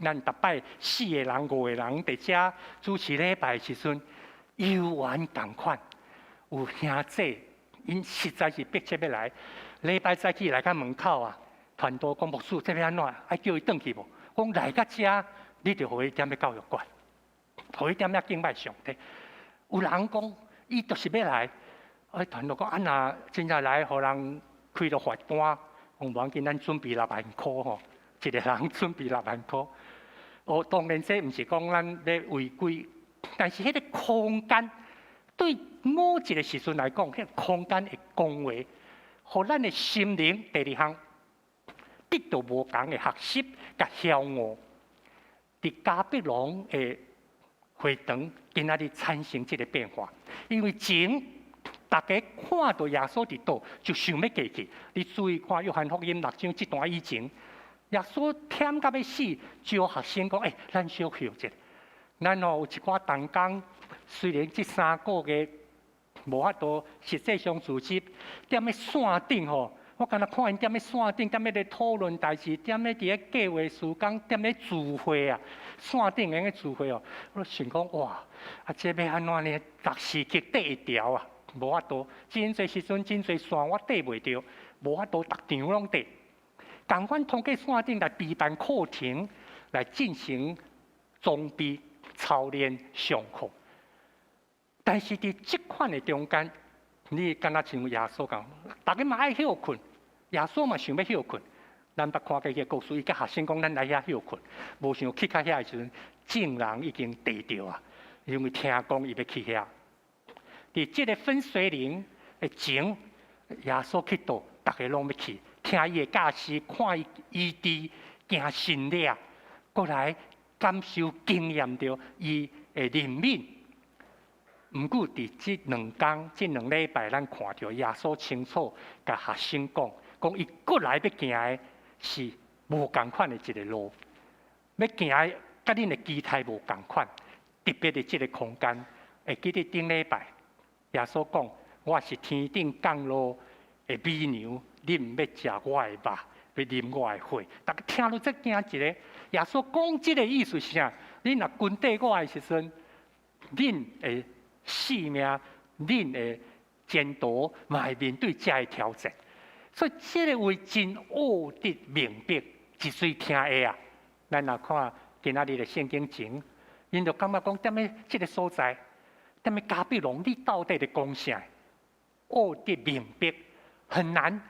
[SPEAKER 7] 咱逐擺四个人、五個人佇遮主持禮拜的時陣，猶原仝款有兄弟，𪜶實在是迫切欲來。禮拜早起來到門口啊，傳道講牧師，這欲按怎？愛叫伊轉去無？講來到遮，你就予伊踮咧教育館，予伊踮遐敬拜上帝。有人講，伊就是欲來，啊，傳道講啊，若真正來，予人開著罰單。講無要緊，咱準備6萬箍吼，一个人準備六萬箍。哦，當然這毋是講咱咧違規，但是彼个空間對某一个時陣來講，彼个空間會講話，予咱的心靈第二項得到無仝的學習佮曉悟。佇迦百農的會堂，今仔日產生這个變化，因為前。大家看著耶穌佇佗，就想欲過去。你注意看約翰福音六章這段以前，耶穌忝甲欲死，招學生講：欸，咱小歇一下。咱吼有一寡同工，雖然這3個月無法度實際上組織，踮咧線頂吼，我敢若看𪜶踮咧線頂，踮咧咧討論代誌，踮咧佇咧計劃時間，踮咧聚會啊，線頂咧聚會哦，我想講哇，啊這欲按怎呢？逐時刻綴會牢啊！無法度，真濟時陣真濟線我綴袂著，無法度逐場攏綴。仝款通過線頂來備辦課程，來進行裝備、操練、上課。但是佇這款的中間，你敢若像耶穌仝，逐家嘛愛歇睏，耶穌嘛想欲歇睏。咱捌看過彼個故事，伊佮學生講，咱來遐歇睏，無想去到遐的時陣，眾人已經綴著啊，因為聽講伊欲去遐。佇這个分水嶺的前，耶穌去佗，逐家攏欲去聽伊的教示，看伊醫治行神蹟，閣來感受經驗著伊的憐憫。毋過佇這兩工、這兩禮拜，咱看著耶穌清楚共學生講，講伊閣來欲行的是無仝款的一个路，欲行的佮恁的期待無仝款，特別佇這个空間，會記得頂禮拜。耶穌講：我是天頂降落的美糧，恁欲食我的肉，欲啉我的血。逐家聽著足驚一个。耶穌講這个意思是啥？恁若跟綴我的時陣，恁的性命、恁的前途嘛會面對這个挑戰。所以這个話真奧得明白，一喙聽會啊！咱若看今仔日的聖經前，𪜶就感覺講，踮咧這个所在。踮咧迦百農，你到底佇講啥？奧得明白，很難，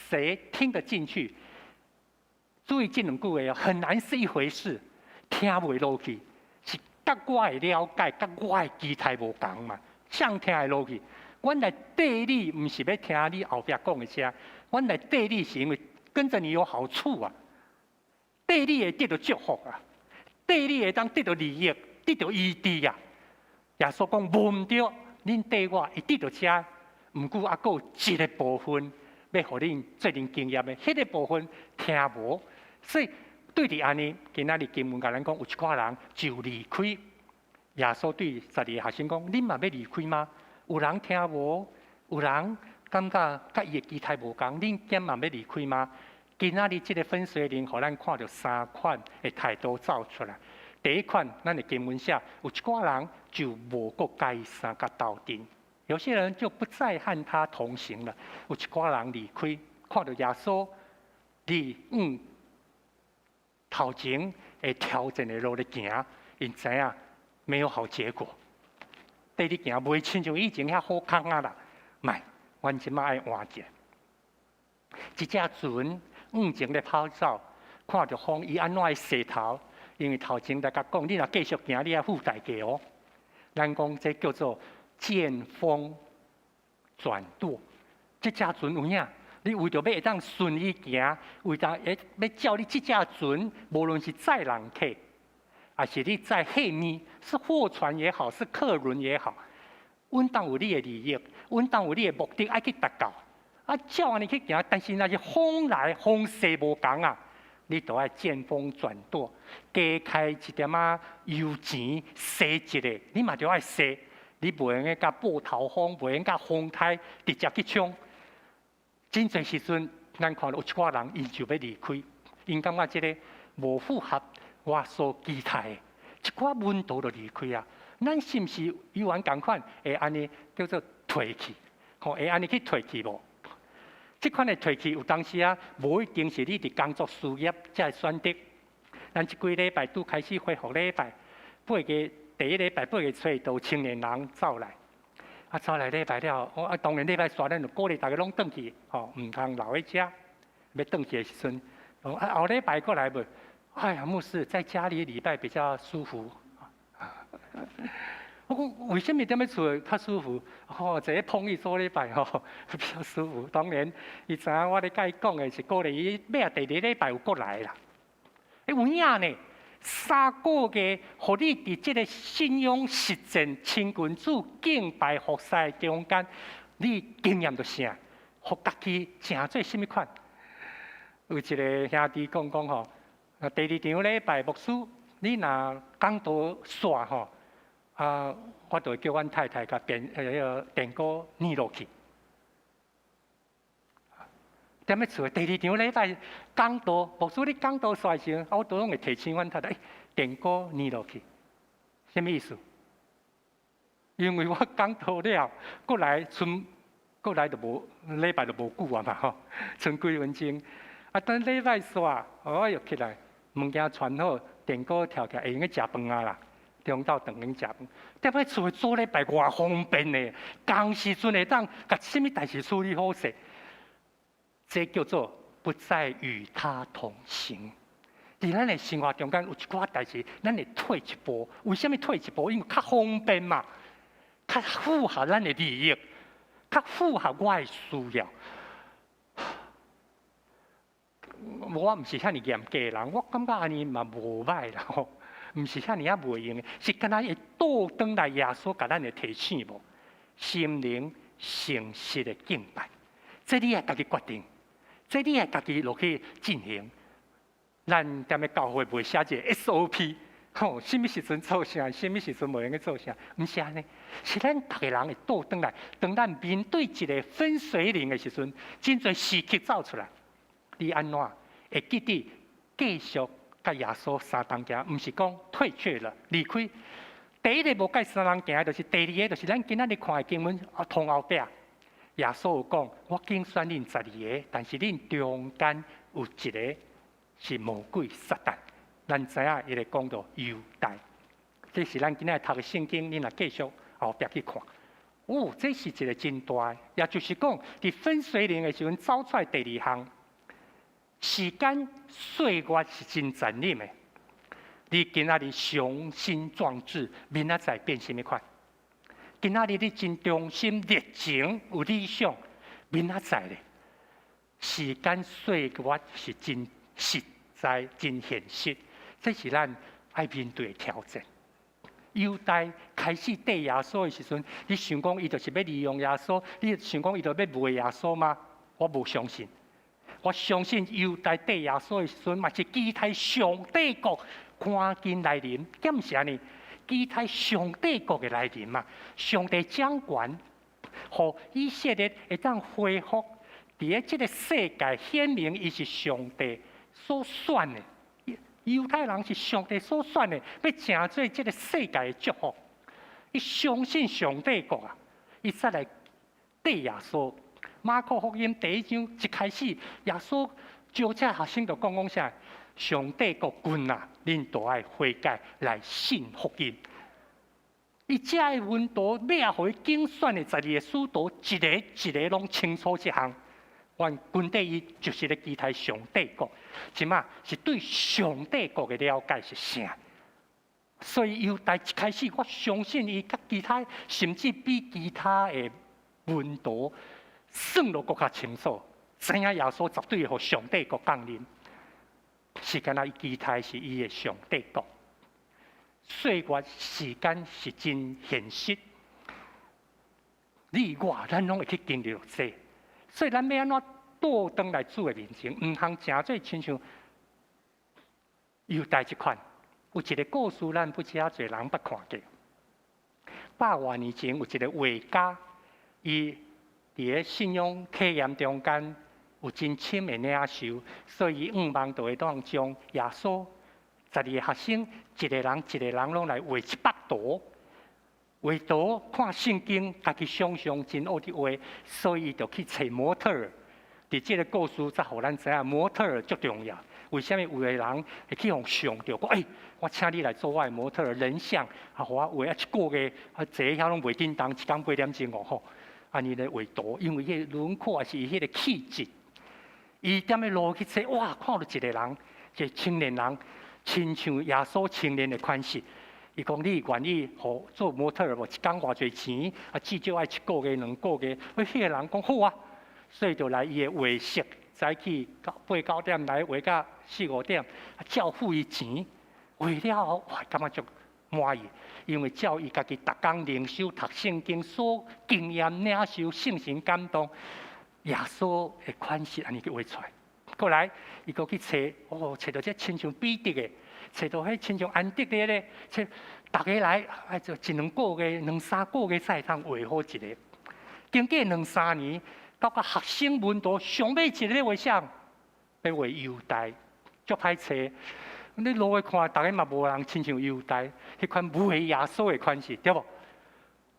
[SPEAKER 7] 誰聽得進去？注意這兩句話哦，很難是一回事，聽袂落去，是佮我的了解，佮我的期待無仝嘛？誰聽會落去？阮來綴你，毋是欲聽你後壁講的啥，阮來綴你是因為跟著你有好處啊，綴你會得著祝福啊，綴你會當得著利益，得著醫治啊。耶穌講無毋對，恁綴我會得著這，毋過猶閣有一个部分欲予恁做陣經驗的，彼个部分聽無，所以對佇按呢，今仔日經文共咱講，有一寡人就離開。耶穌對12個學生講：恁嘛欲離開嗎？有人聽無？有人感覺佮伊的期待無仝，恁敢嘛欲離開嗎？今仔日這个分水嶺，予咱看著三款的態度走出來。第一款，咱的經文寫有一寡人就無閣佮伊相佮鬥陣，有些人就不再和他同行了。有一寡人離開，看著耶穌佇頭前的挑戰的路咧行，𪜶知影沒有好結果。綴你行袂親像以前遐好康啊啦，莫，阮這馬愛換一个。這隻船向前咧跑走，看著風，伊按怎會勢頭？因為頭前來共講，你若繼續行，你愛付代價哦。咱講這叫做見風轉舵。這隻船有影，你為著欲會當順伊行，為著會欲照你這隻船，無論是載人客，抑是你載貨物，是貨船也好，是客輪也好，穩當有你的利益，穩當有你的目的愛去達到。啊，照按呢去行，但是若是風來風勢無仝啊，你都愛見風轉舵，加開一點仔油錢，踅一下，你嘛著愛踅，你袂用得共報頭風，袂用共風颱直接去衝。真濟時陣，咱看著有一寡人，𪜶就欲離開，𪜶感覺這个無符合我所期待的，一寡門徒就離開啊。咱是毋是猶原仝款會按呢叫做退去？吼，會按呢去退去無？這款的退去有當時啊，無一定是你佇工作事業才會選擇。咱這幾禮拜拄開始恢復禮拜，八月第一禮拜八月初就有青年人走來，啊走來禮拜了，我啊當然禮拜煞咱就鼓勵逐家攏轉去，吼，毋通留佇遮。欲轉去的時陣，啊後禮拜閣來無？哎呀，牧師在家裡禮拜比較舒服。我講為啥物踮咧厝較舒服？吼，坐咧膨椅做禮拜吼比較舒服。當然，伊知影我咧共伊講的是鼓勵伊，尾仔第二禮拜有閣來啦。欸，有影呢？3個月，予你佇這个信仰實踐、親近主、敬拜服侍中間，你經驗著啥？予家己成做啥物款？有一个兄弟講講吼，第二場禮拜牧師，你若講道煞吼。啊！我就會叫阮太太共電彼个電鍋捏落去。踮咧厝，第二場禮拜講道，牧師你講道煞時，啊，我都攏會提醒阮太太，欸，電鍋捏落去，啥物意思？因為我講道了，閣來賰，閣來就無禮拜就無久啊嘛吼，賰幾分鐘。啊，等禮拜煞，我又起來，物件傳好，電鍋調起來，會用得食飯啊啦。中晝頓用食飯，踮咧厝做禮拜偌方便的，仝時陣會當共啥物代誌處理好勢，這叫做不再與他同行。佇咱的生活中間有一寡代誌，咱會退一步。為啥物退一步？因為較方便嘛，較符合咱的利益，較符合我的需要。我毋是遐爾嚴格的人，我感覺按呢嘛無䆀啦吼。毋是遐爾仔袂用的，是敢若會倒轉來耶穌共咱的提醒無？心靈誠實的敬拜，這你愛家己決定，這你愛家己落去進行。咱踮咧教會袂寫一个 SOP，吼，啥物時陣做啥，啥物時陣袂用得做啥，毋是按呢，是咱逐个人會倒轉來，當咱面對一个分水嶺的時陣，真濟時刻走出來，你按怎會記得繼續？佮耶穌相同行，毋是講退卻了離開。第一个無佮相同行，就是第二个，就是咱今仔日看的經文啊，通後壁。耶穌有講，我揀選恁十二个，但是恁中間有一个是魔鬼撒旦。咱知影伊咧講著猶大，這是咱今仔日讀的聖經，恁若繼續後壁去看。哦，這是一个真大的，也就是講，佇分水嶺的時陣走出來第二項。時間歲月是真殘忍的，你今仔日雄心壯志，明仔載變啥物款？今仔日你真忠心、熱情、有理想，明仔載咧？時間歲月是真實在、真現實，這是咱愛面對的挑戰。猶大開始綴耶穌的時陣，你想講伊就是欲利用耶穌？你想講伊就欲賣耶穌嗎？我無相信。我相信猶大綴耶穌的時陣，嘛是期待上帝國趕緊來臨，敢毋是按呢？期待上帝國的來臨嘛？上帝掌權，予以色列會當恢復佇咧這个世界顯明伊是上帝所選的。猶太人是上帝所選的，欲成做這个世界的祝福。伊相信上帝國啊，伊才來綴耶穌。馬可福音第一章一開始，耶穌招這學生就講講啥？上帝國近啊，恁都愛悔改來信福音。伊遮的門徒尾仔予伊揀選的十二个使徒，一个一个攏清楚這項。阮跟綴伊就是咧期待上帝國，這馬是對上帝國的了解是啥？所以猶大一開始，我相信伊佮其他，甚至比其他的門徒算落閣較清楚，知影耶穌絕對會予上帝國降臨，是敢若伊期待是伊的上帝國。歲月時間是真現實，你我咱攏會去經歷這，所以咱欲按怎倒轉來主的面前，毋通成做親像猶大這款。有一个故事，咱不知影濟人捌看過。百外年前，有一个畫家，伊佇咧信仰體驗中間有真深的領受，所以伊向望就會當將耶穌十二个學生一个人一个人攏來畫一幅圖，畫圖看聖經，家己想象真學佇畫，所以伊就去揣模特兒。佇這个故事才予咱知影模特兒足重要。為啥物有的人會去予相著？講欸，我請你來做我的模特兒人像，啊，予我畫啊一個月，啊坐遐攏袂振動，一工八點鐘哦吼，按呢咧畫圖，因為彼個輪廓抑是伊彼個氣質。伊踮咧路去揣，哇，看著一個人，一個青年人，親像耶穌青年的款式。伊講你願意予做模特兒無？一工偌濟錢？啊，至少愛一個月、兩個月。喂，彼個人講好啊，所以就來伊的畫室。早起八九點來畫到四五點，啊，照付伊錢，畫了後，哇，感覺足滿意，因為照伊家己逐工靈修讀聖經所經驗領受聖神感動，耶穌的款式按呢去畫出來。過來，伊閣去揣，哦，揣著這親像彼得的，揣著彼親像安德烈的，揣逐个來，啊，就一兩個月、兩三個月才會當畫好一个。經過兩三年。到甲學生門徒上尾一个咧畫啥？欲畫猶大，足歹揣。你路去看，逐个嘛無人親像猶大，彼款賣耶穌的款式，對無？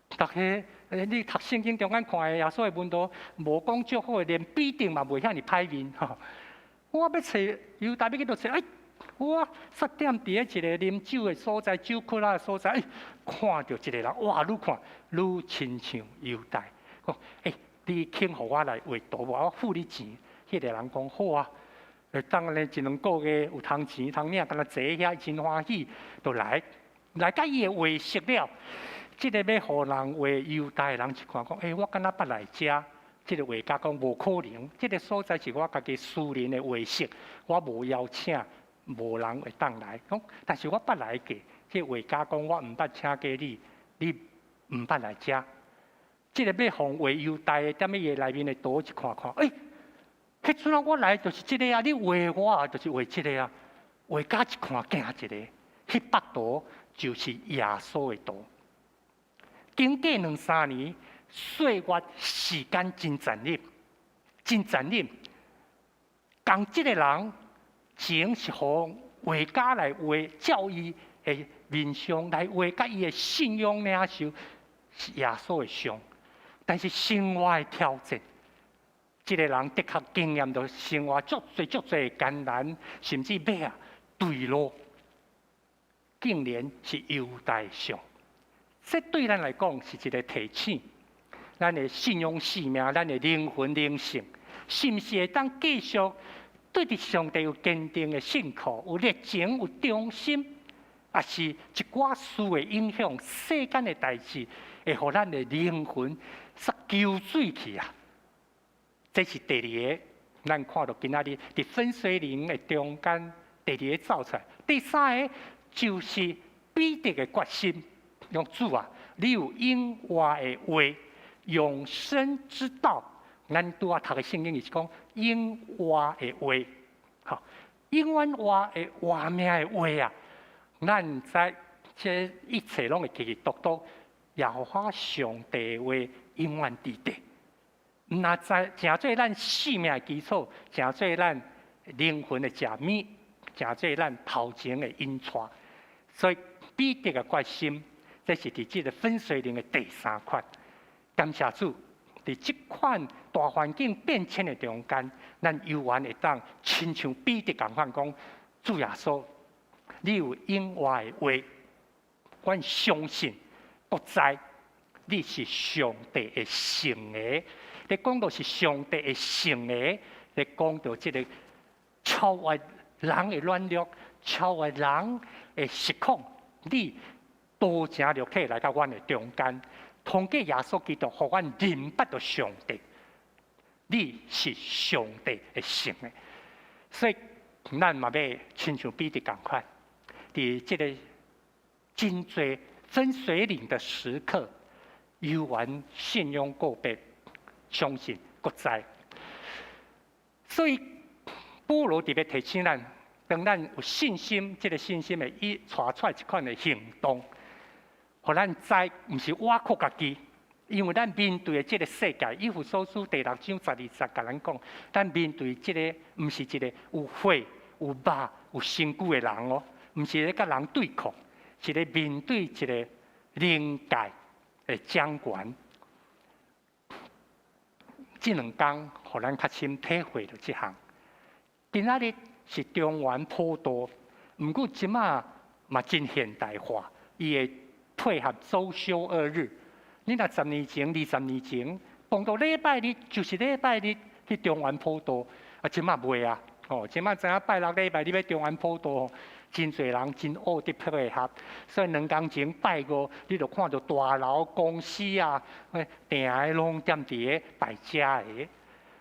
[SPEAKER 7] 逐个，你讀聖經中間看的耶穌的門徒，無講足好的，連彼得嘛袂遐爾歹面吼。我欲揣猶大，欲去佗揣，哎，我煞踮佇咧一个啉酒的所在，酒窠仔的所在，哎，看著一个人，哇，愈看愈親像猶大。講，欸，你肯予我來畫圖無？我付你錢。彼个人講好啊，當咧一兩個月有通錢通領，敢若坐遐真歡喜，就來來佮伊的畫室了。這个欲予人畫猶大的人一看講，欸，我敢若捌來遮。這个畫家講無可能，這个所在是我家己私人的畫室，我無邀請，無人會當來。講，但是我捌來過。這個畫家講我毋捌請過你，你毋捌來遮。這个欲予畫猶大的踮伊的內面的圖一看看，欸，彼陣啊我來就是這个啊，你畫我就是畫這个啊。畫家一看驚一个，彼幅圖就是耶穌的圖。經過兩三年，歲月時間真殘忍，真殘忍。仝這个人前是予畫家來畫，照伊的面相來畫，佮伊的信仰領受是耶穌的像。但是生活的挑戰，這个人的確經驗著生活足濟足濟艱難，甚至尾仔墜落，竟然是猶大像。這對咱來講是一个提醒，咱的信仰生命，咱的靈魂靈性，是毋是會當繼續對著上帝有堅定的信靠，有熱情，有忠心，抑是一寡事的影響，世間的代誌，會予咱的靈魂煞搝水去啊！這是第二个，咱看著今仔日佇分水嶺的中間，第二个走出來。第三个就是彼得的決心，講主啊，你有永活的話，永生之道。咱拄仔讀的聖經是講永活的話，吼，永遠活的活命的話啊！咱知這一切攏會記記篤篤，耶和華上帝的話永遠佇咧。毋若知成做咱性命的基礎，成做咱靈魂的食物，成做咱頭前的引帶。所以彼得的決心，這是佇這個分水嶺的第三款。感謝主，佇這款大環境變遷的中間，咱猶原會當親像彼得仝款講：主耶穌，你有永活的話，阮相信，閣知你是上帝的聖的。你講到是上帝的聖的，你講到這個超越人的軟弱，超越人的失控，你道成肉體來到阮的中間，通過耶穌基督，予阮認捌著上帝。你是上帝的聖的，所以咱嘛欲親像彼得仝款，佇這個真濟分水嶺的時刻，猶原信仰告白，相信閣知。所以保羅特別提醒咱，當咱有信心，這個信心會伊帶出來一款的行動，予咱知，毋是我靠家己，因為咱面對的這個世界，以弗所書第六章十二節共咱講，咱面對這個毋是一個有血、有肉、有身軀的人哦，毋是咧佮人對抗，是咧面對一個靈界的掌權。這兩工，予咱較深體會著這項。今仔日是中元普渡，毋過這馬嘛真現代化，伊會配合周休二日。你若十年前、二十年前，碰著禮拜日就是禮拜日去中元普渡，啊，這馬袂啊，哦，這馬知影拜六禮拜你欲中元普渡，真濟人真惡得配合，所以兩工前拜五，你就看著大樓公司啊，定的攏踮佇咧拜遮的。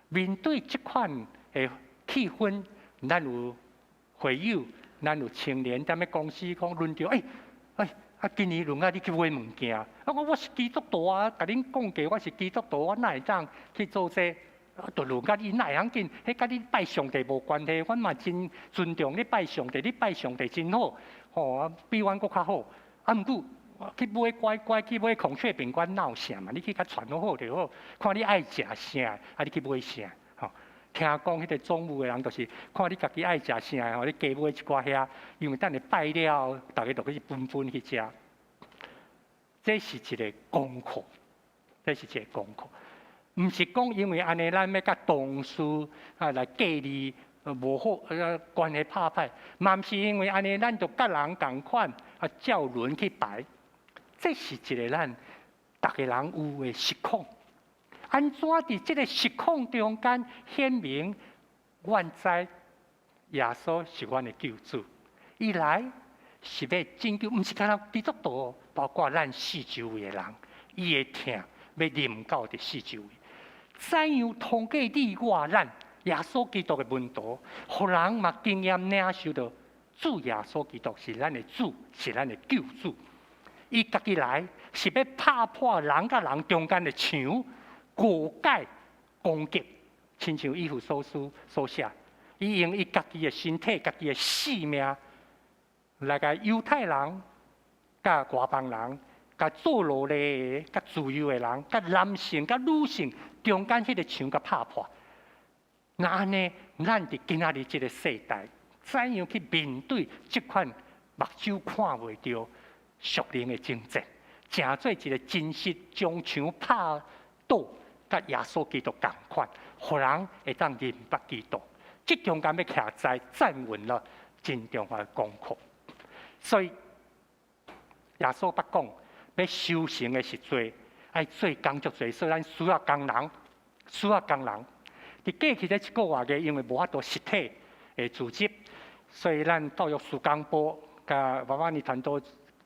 [SPEAKER 7] 面對這款的氣氛，咱有會友，咱有青年踮咧公司講輪著，欸欸，啊，今年輪到你去買物件，啊，我是基督徒啊，共恁講過我是基督徒，我哪會當去做這個？啊，就輪到你哪會曉緊？彼佮你拜上帝無關係，阮嘛真尊重你拜上帝，你拜上帝真好，吼，啊，比阮閣較好。啊，毋過去買乖乖去買孔雀餅乾鬧啥嘛？你去共傳好好就好，看你愛食啥，啊，你去買啥？吼，聽講彼個總務的人就是看你家己愛食啥，吼，你加買一寡遐，因為等下拜了，逐家就去分分去食。這是一個功課，這是一個功課。毋是講因為按呢，咱欲佮同事啊來隔離無好，關係拍歹，嘛毋是因為按呢，咱就佮人仝款啊照輪去排。這是一個咱逐个人有的失控。按怎佇這個失控中間顯明，阮知耶穌是阮的救主，伊來是欲拯救，毋是干焦基督徒，包括咱四周圍的人，伊的疼欲臨到佇四周圍。怎樣通過你我咱耶穌基督的門徒，予人嘛經驗領受著主耶穌基督是咱的主，是咱的救主。伊家己來是欲拍破人佮人中間的牆，誤解攻擊，親像以弗所書所寫，伊用伊家己的身體、家己的性命來共猶太人、佮外邦人、共做奴隸的、佮自由的人、佮男性、佮女性中間彼個牆共拍破。那按呢，咱佇今仔日這個世代，怎樣去面對這款目睭看袂著屬靈的爭戰，成做一個真實將牆拍倒，佮耶穌基督仝款，予人會當認捌基督。這中間欲徛在站穩了，真重要的功課。所以耶穌捌講，欲收成的是濟，愛做工足濟，所以咱需要工人，需要工人。佇過去這一個月，因為無法度實體的組織，所以咱教育事工部佮娃娃尼團隊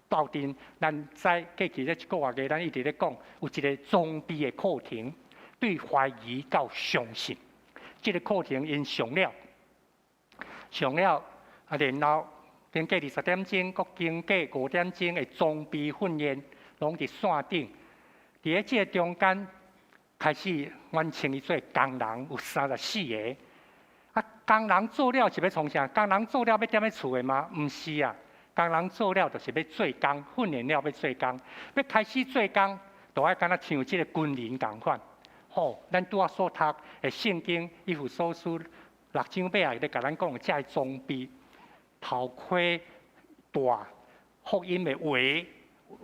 [SPEAKER 7] 鬥陣，咱知過去這一個月，咱一直咧講，有一個裝備的課程，對懷疑到相信。這個課程𪜶上了，上了啊，然後經過二十點鐘，閣經過五點鐘的裝備訓練，攏佇線頂。佇咧這個中間，開始，阮稱伊做工人，有三十四个。啊，工人做了是欲創啥？工人做了欲踮咧厝的嗎？毋是啊，工人做了就是欲做工，訓練了欲做工，欲開始做工，就愛敢若像這個軍人仝款，吼，咱拄仔所讀的聖經以弗所書六章尾仔咧，共咱講的這个裝備，頭盔戴，福音的話，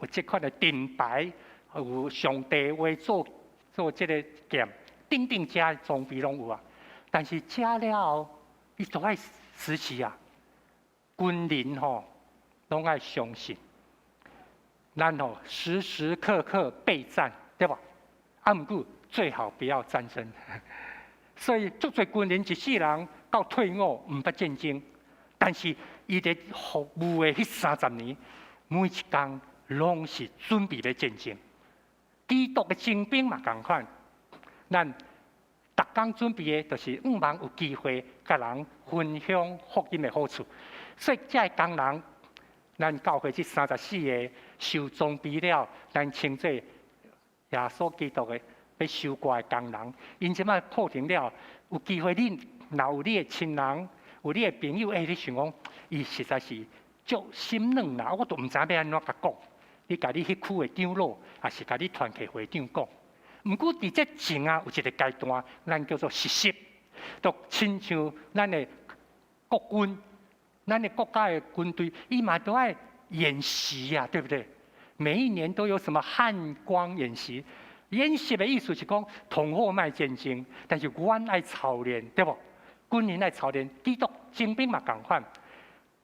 [SPEAKER 7] 有這款的盾牌，有上帝話做做這个劍，等等這裝備攏有啊。但是這了後，伊都愛實習啊。軍人吼，攏愛相信，咱吼時時刻刻備戰，對無？啊，毋過最好不要戰爭。所以足濟軍人一世人到退伍毋捌戰爭，但是伊佇服務的彼三十年，每一工攏是準備欲戰爭。基督的精兵嘛仝款，咱逐工準備的，就是向望有機會共人分享福音的好處。所以這个工人，咱教會這三十四个受裝備了，咱稱做耶穌基督的欲收割的工人。𪜶這擺課程了，有機會恁若有你的親人，有你的朋友，欸，你想講，伊實在是足心軟啦，我都毋知欲按怎共講。你共你彼區的長老，抑是共你團契會長講。毋過佇這前啊，有一个階段，咱叫做實習，就親像咱的國軍，咱的國家的軍隊，伊嘛都愛演習啊，對不對？每一年都有什麼漢光演習？演習的意思是講，統好莫戰爭，但是阮愛操練，對無？軍人愛操練，基督精兵嘛仝款。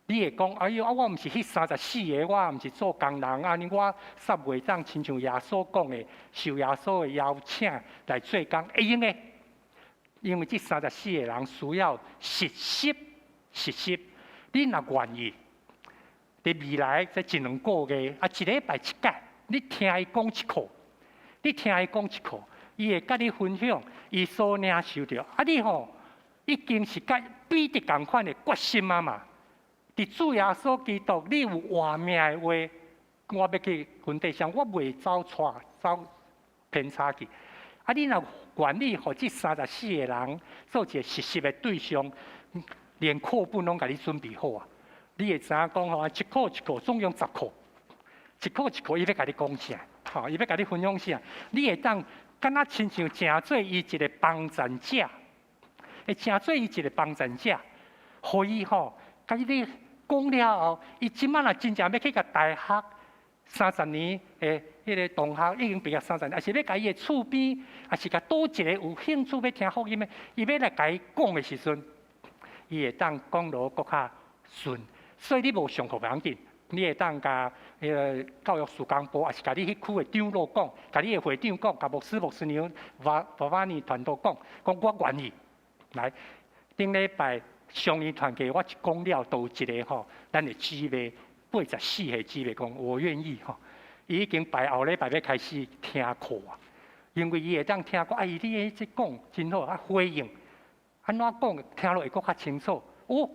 [SPEAKER 7] 你會講，哎喲，啊，我毋是彼三十四个，我毋是做工人，按呢我煞袂當親像耶穌講的，受耶穌的邀請來做工，會用的。因為這三十四个人需要實習，實習。你若願意，佇未來這一兩個月，啊，一禮拜一擺，你聽伊講一課，你聽伊講一課，伊會佮你分享伊所領受著。啊，你吼已經是佮彼得仝款的決心啊嘛。佇主耶穌基督，你有活命的話，我欲去軍隊上，我袂走錯，走偏差去。啊，你若願意予這三十四个人做一个實習的對象，連課本攏共你準備好啊！你會知影講吼，一課一課，總共十課，一課一課，伊欲共你講啥？吼，伊欲共你分享啥？你會當敢若親像成做伊一个幫贊者，會成做伊一个幫贊者，予伊吼，共你講了後，伊這擺若真正欲去共大學三十年的彼个同學已經畢業三十年，抑是欲共伊的厝邊，抑是共佗一个有興趣欲聽福音的，伊欲來共伊講的時陣，伊會當講落閣較順。所以你無上課袂要緊，你會當共彼个教育事工部，抑是共你彼區的長老講，共你的會長講，共牧師、牧師娘、爸爸媽咪團隊講，講我願意來。頂禮拜上年團契我一講了，就有一个吼，咱的姊妹八十四歲姊妹講，我願意吼。伊已經排後禮拜欲開始聽課啊，因為伊會當聽講，哎，你彼這講真好，啊回應，按怎講聽落會閣較清楚。哦，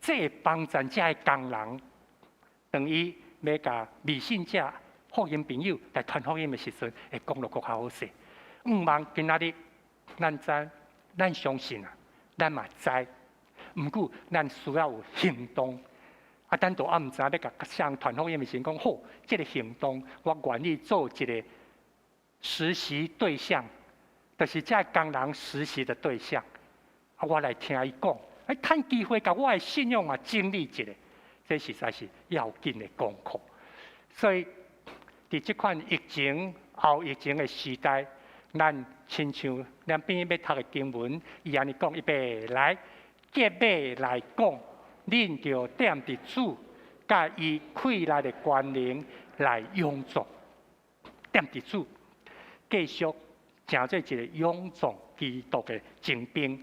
[SPEAKER 7] 這會幫贊這个工人，當伊欲共未信者、福音朋友來傳福音的時陣，會講落閣較好勢。向望今仔日，咱知，咱相信啊，咱嘛知，毋過咱需要有行動。啊，咱都猶毋知欲共啥人傳福音的時陣講好，這个行動我願意做一个實習對象，就是這个工人實習的對象。啊，我來聽伊講，哎，趁機會共我的信仰嘛整理一下，這實在是要緊的功課。所以，佇這款疫情後疫情的時代，咱親像兩邊欲讀的經文，伊按呢講，預備來結尾來講，恁著踮佇主佮伊氣力的權能來勇壯，踮佇主繼續成做一个勇壯基督的精兵，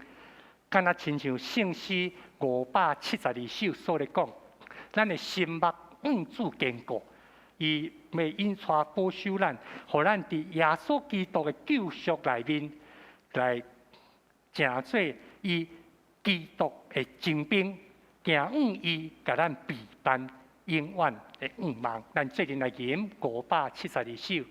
[SPEAKER 7] 敢若親像聖詩572首所咧講，咱的心目向主堅固，伊會引帶保守咱，予咱佇耶穌基督的救贖內面來成做伊基督的精兵，行向伊共咱備辦永遠的向望。咱做陣來吟572首。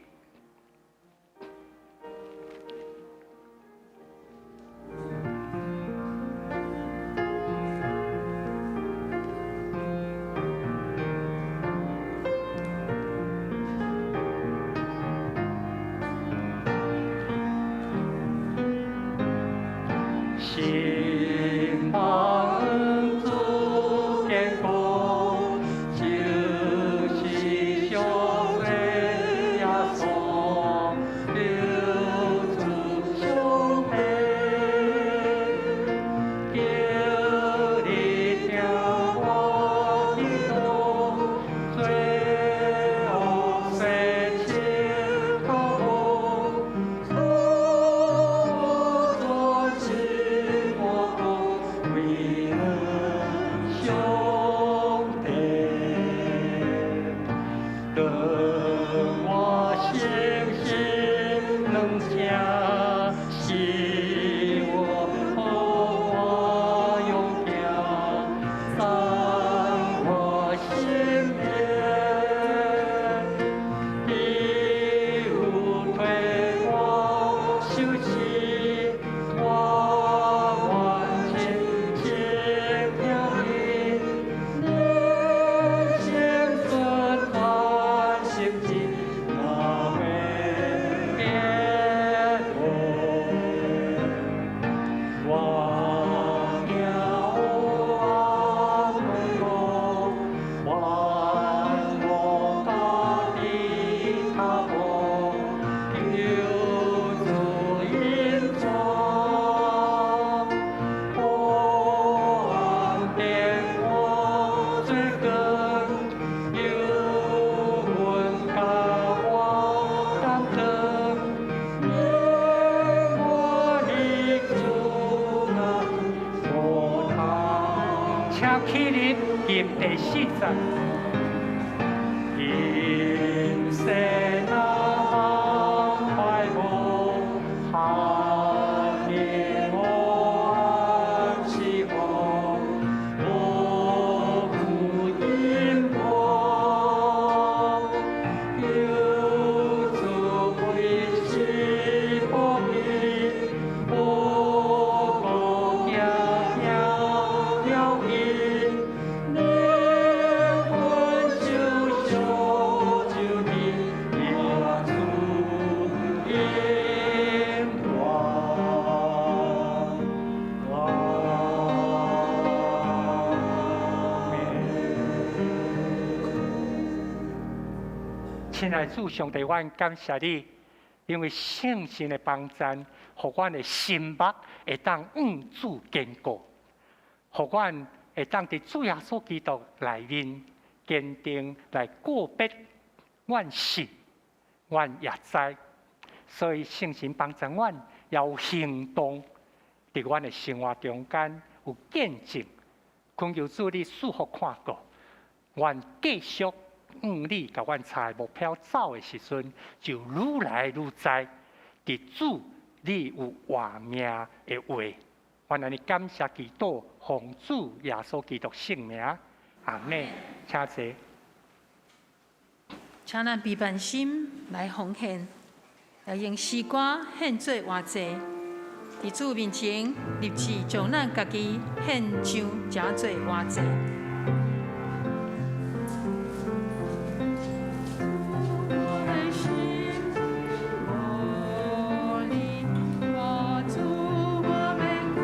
[SPEAKER 7] 起立吟第四節。音声快无下面安是何？无有因果，有主为是不变，无无惊惊了因，灵魂受小就伫耶稣永远。阿们。亲爱的主上帝，阮感謝你，因為聖神的幫贊，予阮的心目會當向主堅固，予阮會當佇主耶穌基督內面堅定來告別阮信，阮也知。所以聖神幫助阮，也有行動，佇阮的生活中間有見證。懇求主你賜福看顧，阮繼續向你共阮設目標走的時陣，就愈來愈知，佇主你有活命的話。阮按呢感謝祈禱，奉主耶穌基督聖名，阿們。請坐。
[SPEAKER 2] 請咱備辦心來奉獻，來用詩歌獻做活祭，佇主面前立志將咱家己獻上，成做活祭。我的心無你，我主我免顧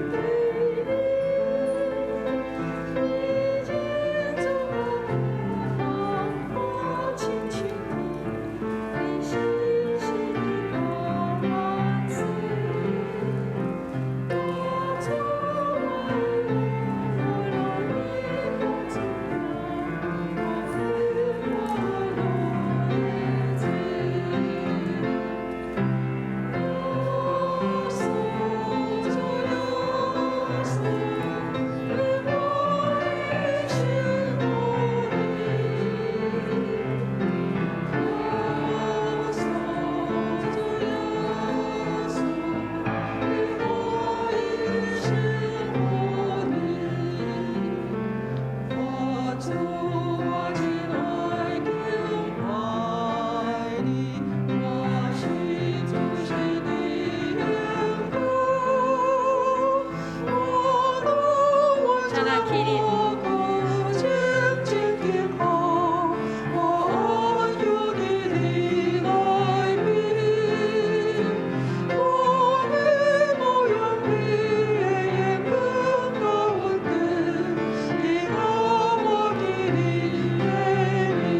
[SPEAKER 2] 對你，你真主我我親像你，你是是的我主，我主我我真愛敬拜你，我是主是你緣故，我當我請咱起立。
[SPEAKER 3] 靜靜靜候，我安有佇你內面，我的模樣比眼更加穩定，你愛我佇你內面。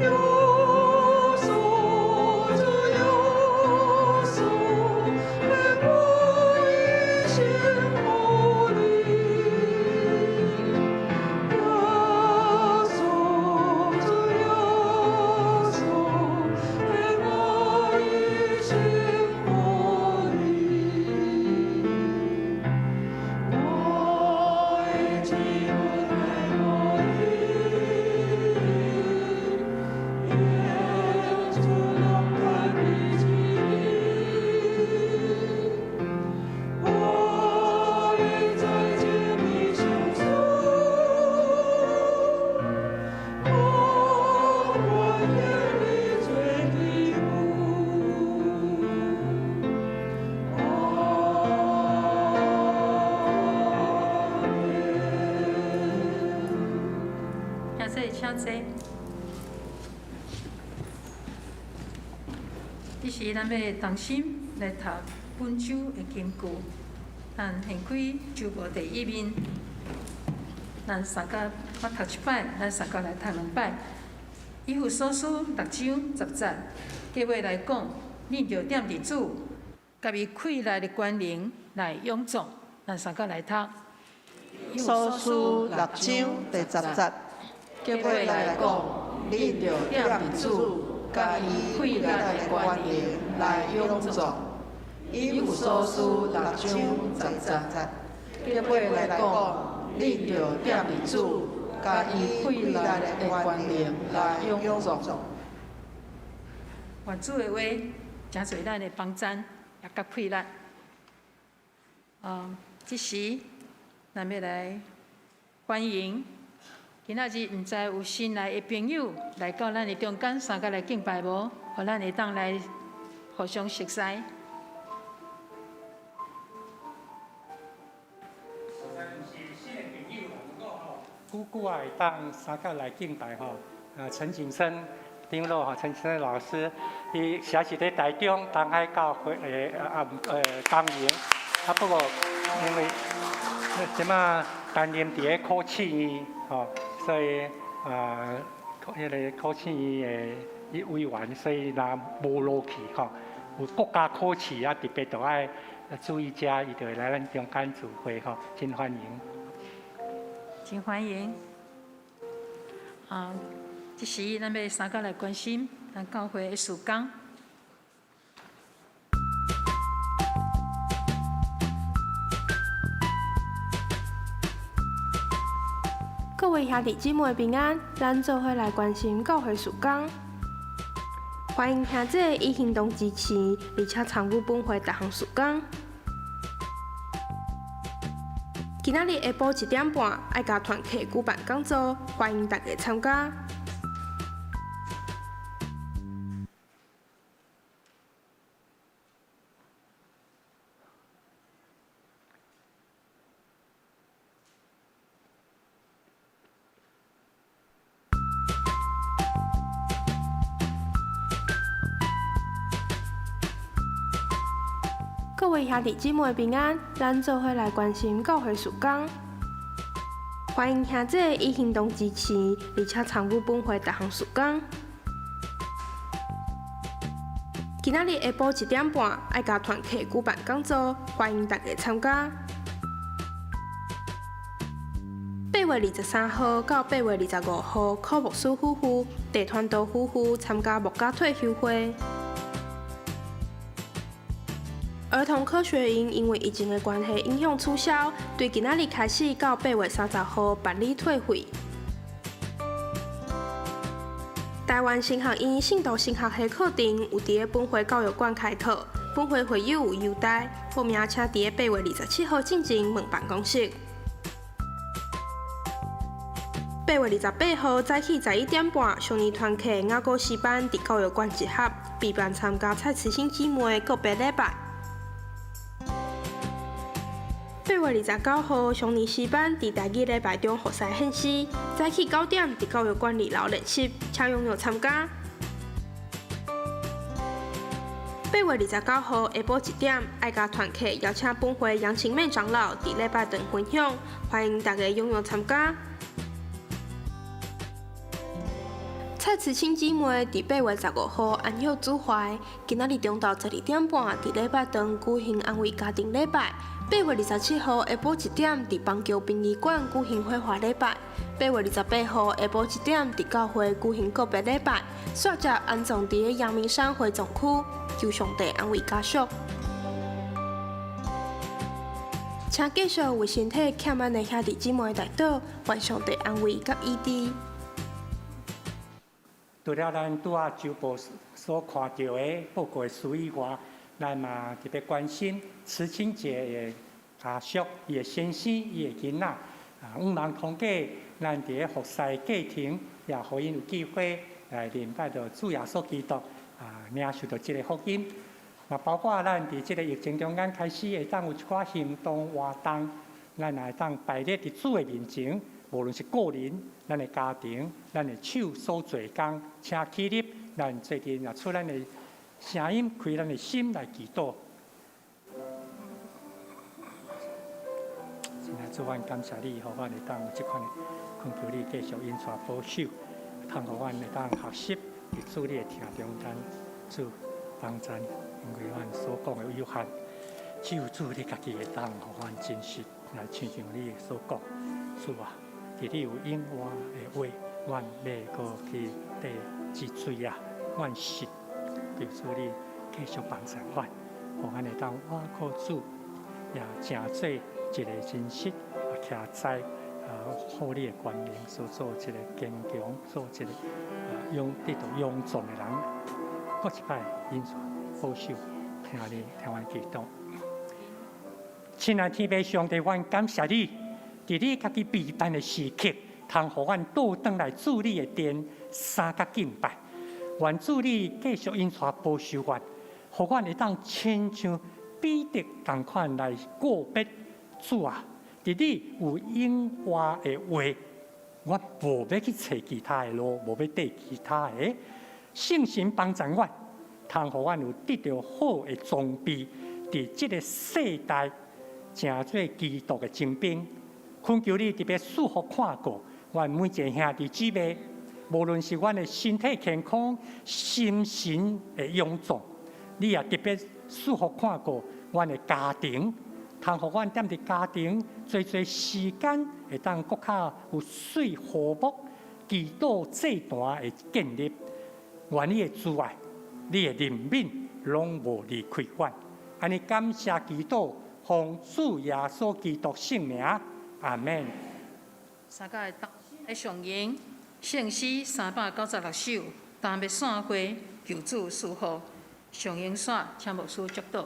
[SPEAKER 3] 耶穌主耶穌，予我一生予你。耶穌主耶穌，予我一生予你。我的只有予你，願主攏看你旨意。我的在這裡相守，我願你做基督。阿們。
[SPEAKER 2] 請坐，請坐。彼時，咱欲同心來讀本周的金句。咱掀開周報第一面，咱三甲我讀一擺，咱三甲來讀兩擺。以弗所書六章十節，結尾來講，恁著踮佇主，佮伊氣力的權能來勇壯。咱三甲來讀。
[SPEAKER 6] 所書六章第十節，結尾來講，恁著踮佇主，佮伊氣力的權能來勇壯。以弗所書六章十節，结尾來講，恁著踮佇主，共伊配力的權能來勇壯。
[SPEAKER 2] 願主的話，成做咱的幫贊，也佮氣力。這時，咱欲來歡迎今仔日毋知有新來的朋友來到咱的中間，相佮來敬拜無？予咱會當來互相熟似。
[SPEAKER 7] 實在毋是新的朋友啦，毋過吼，久久仔會當相佮來敬拜吼。陳景生長老吼，陳景生老師，伊實是佇台中東海教會的講員，不過因為這馬擔任佇咧考試院吼，所以彼个考試院的委員，所以若無落去吼，有國家考試啊，特別著愛注意遮，伊就會來咱中間聚會吼，真歡迎。
[SPEAKER 2] 真歡迎。這時咱欲相佮來關心咱教會的事工。
[SPEAKER 8] 各位兄弟姊妹平安，咱做伙來關心教會事工。歡迎兄弟以行動支持，而且參與本會逐項事工。今仔日下晡1點半，愛家團契舉辦講座，歡迎大家參加。各位兄弟姊妹平安，咱做伙來關心教會事工。歡迎兄弟以行動支持，而且參與本會逐項事工。今仔日下晡1點半，愛家團契舉辦講座，歡迎大家參加。8月23號到8月25號，柯牧師夫婦、地團道夫婦參加牧家退休會。兒童科學營因為疫情的關係影響取消，對今仔日開始到8月30號辦理退費。台灣神學院信徒神學系課程有佇咧本會教育館開課，本會會友有優待，報名請佇咧8月27號進前問辦公室。8月28號早起11點半，少年團契雅歌詩班佇教育館集合，備辦參加蔡慈心姊妹告別禮拜。8月29號，少年詩班佇台語禮拜中服侍獻詩，早起9點佇教育館2樓練習，請踴躍參加。8月29號下晡1點，愛家團契邀請本會楊晴妹長老佇禮拜堂分享，歡迎大家踴躍參加。蔡慈親姊妹佇8月15號安息主懷，今仔日中晝12點半佇禮拜堂舉行安慰家庭禮拜。8月27號下晡1點佇邦橋殯儀館舉行火化禮拜。8月28號下晡1點佇教會舉行告別禮拜，煞接安葬佇咧陽明山火葬區，求上帝安慰家屬。請繼續為身體欠安的兄弟姊妹代禱，願上帝安慰佮醫治。
[SPEAKER 7] 除了咱拄仔周報所看著的報告的事以外，咱嘛特別關心慈青姐的家屬、伊的先生、伊的囡仔。毋茫通過咱佇咧服侍過程，也予𪜶有機會來認識著主耶穌基督，領受著這个福音。嘛，包括咱佇這个疫情中間開始會當有一寡行動活動，咱也會當擺列佇主的面前。無論是個人、咱的家庭、咱的手所做工，請起立，咱做陣也出咱的聲音，開咱的心來祈禱。親愛主，阮感謝你，予阮會當有這款的懇求你繼續引帶保守，通予阮會當學習佇主你的疼中間，主幫贊，因為阮所講的有限，只有主你家己會當予阮真實來親像你所講，主啊。佇你有應我的話，阮欲閣去綴這罪啊！阮信，求主你繼續幫助阮，予阮會當倚靠主，也成做一个真實啊，徛在啊好你的權能，所做一個堅強，做一個啊勇得到勇壯的人。閣一擺恩賜保守，聽你聽阮祈禱。親愛天父上帝，阮感謝你，佇你家己備辦的時刻，通予阮倒轉來主你的殿，相佮敬拜。願主你繼續恩賜保守阮，予阮會當親像彼得仝款來告別主啊！佇你有永活的話，我無欲去揣其他的路，無欲綴其他的。聖神幫助阮，通予阮有得著好的裝備，佇這个世代成做基督的精兵。懇求你特別賜福看顧阮每一个兄弟姊妹，無論是阮的身體健康、心神的勇壯，你也特別賜福看顧阮的家庭，通予阮踮佇家庭濟濟時間，會當閣較有媠和睦、祈禱祭壇的建立。願你的慈愛、你的憐憫，攏無離開阮。按呢感謝祈禱，奉主耶穌基督聖名，阿門。
[SPEAKER 2] 三個來上演聖詩396首，但欲散會，求主賜福。上演煞，請牧師祝禱。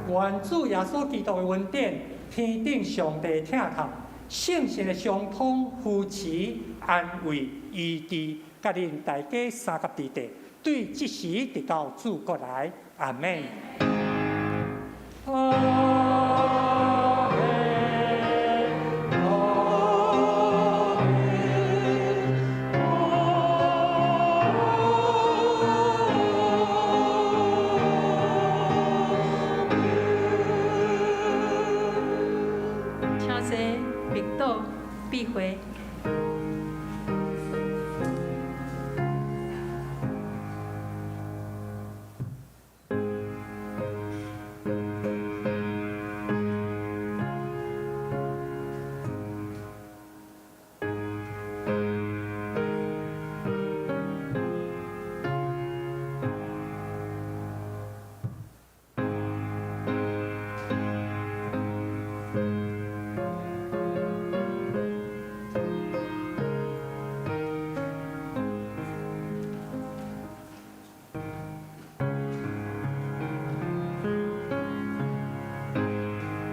[SPEAKER 7] 願主耶穌基督的恩典，天頂上帝疼痛，聖神的相通扶持、安慰、醫治，佮恁大家相佮佇地，對這時直到主閣來，阿門。
[SPEAKER 2] 請坐，默禱，閉會。